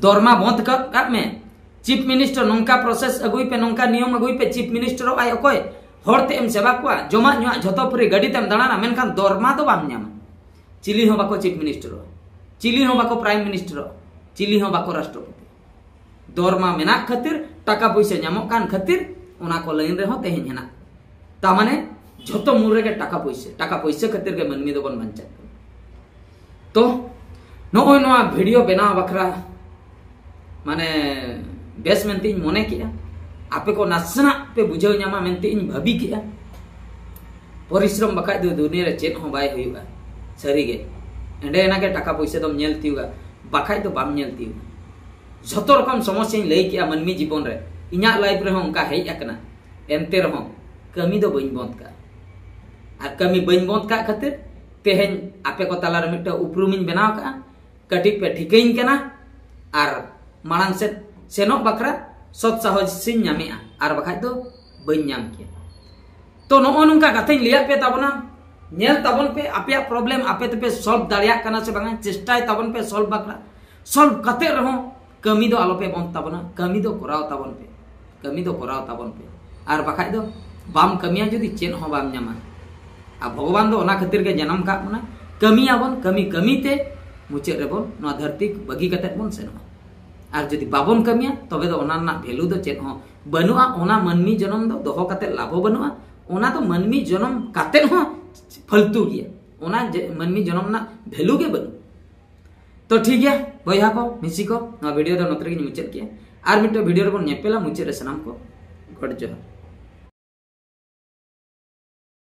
ᱫᱚᱨᱢᱟ ᱵᱚᱱᱫ ᱠᱟᱜ, ᱠᱟᱜ ᱢᱮ᱾ ᱪᱤᱯ ᱢᱤᱱᱤᱥᱴᱟᱨ ᱱᱚᱝᱠᱟ ᱯᱨᱚᱥᱮᱥ ᱟᱹᱜᱩᱭ ᱯᱮ, ᱱᱚᱝᱠᱟ ᱱᱤᱭᱚᱢ ᱟᱹᱜᱩᱭ ᱯᱮ, ᱪᱤᱯ ᱢᱤᱱᱤᱥᱴᱟᱨᱚᱜ ᱟᱭ ᱚᱠᱚᱭ? ᱦᱚᱲ ᱛᱮ ᱮᱢ ᱥᱮᱵᱟ ᱠᱚᱣᱟ, ᱡᱚᱢᱟᱜ ᱧᱩᱣᱟᱜ ᱡᱷᱚᱛᱚ ᱯᱷᱨᱤ, ᱜᱟᱹᱰᱤ ᱛᱮᱢ ᱫᱟᱬᱟᱱᱟ, ᱢᱮᱱᱠᱷᱟᱱ ᱫᱚᱨᱢᱟ ᱫᱚ ᱵᱟᱢ ᱧᱟᱢᱟ᱾ ᱪᱤᱞᱤ ᱦᱚᱸ ᱵᱟᱠᱚ ᱪᱤᱯ ᱢᱤᱱᱤᱥᱴᱟᱨᱚᱜᱼᱟ, ᱪᱤᱞᱤ ᱦᱚᱸ ᱵᱟᱠᱚ ᱯᱨᱟᱭᱤᱢ ᱢᱤᱱᱤᱥᱴᱟᱨᱚᱜᱼᱟ, ᱪᱤᱞᱤ ᱦᱚᱸ ᱵᱟᱠᱚ ᱨᱟᱥᱴᱨᱚᱯᱚᱛᱤ᱾ ᱫᱚᱨᱢᱟ ᱢᱮᱱᱟᱜ ᱠᱷᱟᱹᱛᱤᱨ, ᱴᱟᱠᱟ ᱯᱚᱭᱥᱟ ᱧᱟᱢᱚᱜ ᱠᱟᱱ ᱠᱷᱟᱹᱛᱤᱨ ᱚᱱᱟ ᱠᱚ ᱞᱟᱭᱤᱱ ᱨᱮᱦᱚᱸ ᱛᱮᱦᱮᱧ ᱦᱮᱱᱟᱜ᱾ ᱛᱟᱨ ᱢᱟᱱᱮ ᱡᱷᱚᱛᱚ ᱢᱩᱞ ᱨᱮᱜᱮ ᱴᱟᱠᱟ ᱯᱚᱭᱥᱟ, ᱴᱟᱠᱟ ᱯᱚᱭᱥᱟ ᱠᱷᱟᱹᱛᱤᱨ ᱜᱮ ᱢᱟᱹᱱᱢᱤ ᱫᱚᱵᱚᱱ ᱵᱟᱧᱪᱟᱜ ᱠᱟᱱᱟ᱾ ᱛᱚ ᱱᱚᱜᱼᱚᱭ ᱱᱚᱣᱟ ᱵᱷᱤᱰᱤᱭᱳ ᱵᱮᱱᱟᱣ ᱵᱟᱠᱷᱨᱟ ᱢᱟᱱᱮ ᱵᱮᱥ ᱢᱮᱱᱛᱮᱧ ᱢᱚᱱᱮ ᱠᱮᱜᱼᱟ, ᱟᱯᱮ ᱠᱚ ᱱᱟᱥᱮᱱᱟᱜ ᱯᱮ ᱵᱩᱡᱷᱟᱹᱣ ᱧᱟᱢᱟ ᱢᱮᱱᱛᱮ ᱤᱧ ᱵᱷᱟᱹᱵᱤ ᱠᱮᱜᱼᱟ᱾ ᱯᱚᱨᱤᱥᱨᱚᱢ ᱵᱟᱠᱷᱟᱡ ᱫᱚ ᱫᱩᱱᱤᱭᱟᱹ ᱨᱮ ᱪᱮᱫ ᱦᱚᱸ ᱵᱟᱭ ᱦᱩᱭᱩᱜᱼᱟ, ᱥᱟᱹᱨᱤᱜᱮ᱾ ᱮᱸᱰᱮ ᱮᱱᱟᱜᱮ ᱴᱟᱠᱟ ᱯᱩᱭᱥᱟᱹ ᱫᱚᱢ ᱧᱮᱞ ᱛᱤᱭᱩᱜᱟ, ᱵᱟᱠᱷᱟᱡ ᱫᱚ ᱵᱟᱢ ᱧᱮᱞ ᱛᱤᱭᱩᱜᱟ᱾ ᱡᱷᱚᱛᱚ ᱨᱚᱠᱚᱢ ᱥᱚᱢᱚᱥᱭᱟᱧ ᱞᱟᱹᱭ ᱠᱮᱜᱼᱟ ᱢᱟᱹᱱᱢᱤ ᱡᱤᱵᱚᱱ ᱨᱮ, ᱤᱧᱟᱹᱜ ᱞᱟᱭᱤᱯᱷ ᱨᱮᱦᱚᱸ ᱚᱱᱠᱟ ᱦᱮᱡ ᱟᱠᱟᱱᱟ᱾ ᱮᱱᱛᱮ ᱨᱮᱦᱚᱸ ᱠᱟᱹᱢᱤ ᱫᱚ ᱵᱟᱹᱧ ᱵᱚᱱᱫ ᱠᱟᱜᱼᱟ᱾ ᱟᱨ ᱠᱟᱹᱢᱤ ᱵᱟᱹᱧ ᱵᱚᱱᱫ ᱠᱟᱜ ᱠᱷᱟᱹᱛᱤᱨ ᱛᱮᱦᱮᱧ ᱟᱯᱮ ᱠᱚ ᱛᱟᱞᱟᱨᱮ ᱢᱤᱫᱴᱟᱝ ᱩᱯᱨᱩᱢᱤᱧ ᱵᱮᱱᱟᱣ ᱠᱟᱜᱼᱟ᱾ ᱠᱟᱹᱴᱤᱡ ᱯᱮ ᱴᱷᱤᱠᱟᱹᱧ ᱠᱟᱱᱟ ᱟᱨ ᱢᱟᱲᱟᱝ ᱥᱮᱫ ᱥᱮᱱᱚᱜ ᱵᱟᱠᱷᱨᱟ ᱥᱚᱛ ᱥᱟᱦᱚᱥᱤᱧ ᱧᱟᱢᱮᱜᱼᱟ, ᱟᱨ ᱵᱟᱠᱷᱟᱡ ᱫᱚ ᱵᱟᱹᱧ ᱧᱟᱢ ᱠᱮᱭᱟ᱾ ᱛᱚ, ᱱᱚᱜᱼᱚ ᱱᱚᱝᱠᱟ ᱠᱟᱛᱷᱟᱧ ᱞᱟᱹᱭᱟᱫ ᱯᱮ ᱛᱟᱵᱚᱱᱟ᱾ ᱧᱮᱞ ᱛᱟᱵᱚᱱ ᱯᱮ, ᱟᱯᱮᱭᱟᱜ ᱯᱨᱚᱵᱞᱮᱢ ᱟᱯᱮ ᱛᱮᱯᱮ ᱥᱚᱞᱵᱷ ᱫᱟᱲᱮᱭᱟᱜ ᱠᱟᱱᱟ ᱥᱮ ᱵᱟᱝᱟ, ᱪᱮᱥᱴᱟᱭ ᱛᱟᱵᱚᱱ ᱯᱮ ᱥᱚᱞᱵᱷ ᱵᱟᱠᱷᱨᱟ᱾ ᱥᱚᱞᱵᱷ ᱠᱟᱛᱮ ᱨᱮᱦᱚᱸ ᱠᱟᱹᱢᱤ ᱫᱚ ᱟᱞᱚᱯᱮ ᱵᱚᱱᱫ ᱛᱟᱵᱚᱱᱟ, ᱠᱟᱹᱢᱤ ᱫᱚ ᱠᱚᱨᱟᱣ ᱛᱟᱵᱚᱱ ᱯᱮ, ᱠᱟᱹᱢᱤ ᱫᱚ ᱠᱚᱨᱟᱣ ᱛᱟᱵᱚᱱ ᱯᱮ᱾ ᱟᱨ ᱵᱟᱠᱷᱟᱡ ᱫᱚ ᱵᱟᱢ ᱠᱟᱹᱢᱤᱭᱟ ᱡᱩᱫᱤ, ᱪᱮᱫ ᱦᱚᱸ ᱵᱟᱢ ᱧᱟᱢᱟ᱾ ᱟᱨ ᱵᱷᱚᱜᱚᱵᱟᱱ ᱫᱚ ᱚᱱᱟ ᱠᱷᱟᱹᱛᱤᱨ ᱜᱮ ᱡᱟᱱᱟᱢ ᱠᱟᱜ ᱵᱚᱱᱟ, ᱠᱟᱹᱢᱤᱭᱟᱵᱚᱱ, ᱠᱟᱹᱢᱤ ᱠᱟᱹᱢᱤ ᱛᱮ ᱢᱩᱪᱟᱹᱫ ᱨᱮᱵᱚᱱ ᱱᱚᱣᱟ ᱫᱷᱟᱹᱨᱛᱤ ᱵᱟᱹᱜᱤ ᱠᱟᱛᱮ ᱵᱚᱱ ᱥᱮᱱᱚᱜᱼᱟ᱾ ᱟᱨ ᱡᱩᱫᱤ ᱵᱟᱵᱚᱱ ᱠᱟᱹᱢᱤᱭᱟ, ᱛᱚᱵᱮ ᱫᱚ ᱚᱱᱟ ᱨᱮᱱᱟᱜ ᱵᱷᱮᱞᱩ ᱫᱚ ᱪᱮᱫ ᱦᱚᱸ ᱵᱟᱹᱱᱩᱜᱼᱟ᱾ ᱚᱱᱟ ᱢᱟᱹᱱᱢᱤ ᱡᱚᱱᱚᱢ ᱫᱚ ᱫᱚᱦᱚ ᱠᱟᱛᱮ ᱞᱟᱵᱷ ᱦᱚᱸ ᱵᱟᱹᱱᱩᱜᱼᱟ, ᱚᱱᱟ ᱫᱚ ᱢᱟᱹᱱᱢᱤ ᱡᱚᱱᱚᱢ ᱠᱟᱛᱮ ᱦᱚᱸ ᱯᱷᱟᱹᱞᱛᱩ ᱜᱮᱭᱟ᱾ ᱚᱱᱟ ᱡᱮ ᱢᱟᱹᱱᱢᱤ ᱡᱚᱱᱚᱢ ᱨᱮᱱᱟᱜ ᱵᱷᱮᱞᱩ ᱜᱮ ᱵᱟᱹᱱᱩᱜᱼᱟ᱾ ᱛᱚ ᱴᱷᱤᱠ ᱜᱮᱭᱟ ᱵᱚᱭᱦᱟ ᱠᱚ, ᱢᱤᱥᱤ ᱠᱚ, ᱱᱚᱣᱟ ᱵᱷᱤᱰᱤᱭᱳ ᱫᱚ ᱱᱚᱛᱮ ᱨᱮᱜᱮᱧ ᱢᱩᱪᱟᱹᱫ ᱠᱮᱜᱼᱟ᱾ ᱟᱨ ᱢᱤᱫᱴᱮᱱ ᱵᱷᱤᱰᱤᱭᱳ ᱨᱮᱵᱚᱱ ᱧᱮᱯᱮᱞᱟ᱾ ᱢᱩᱪᱟᱹᱫ ᱨᱮ ᱥᱟᱱᱟᱢ ᱠᱚ ᱜᱚᱰ ᱡᱚᱦᱟᱨ᱾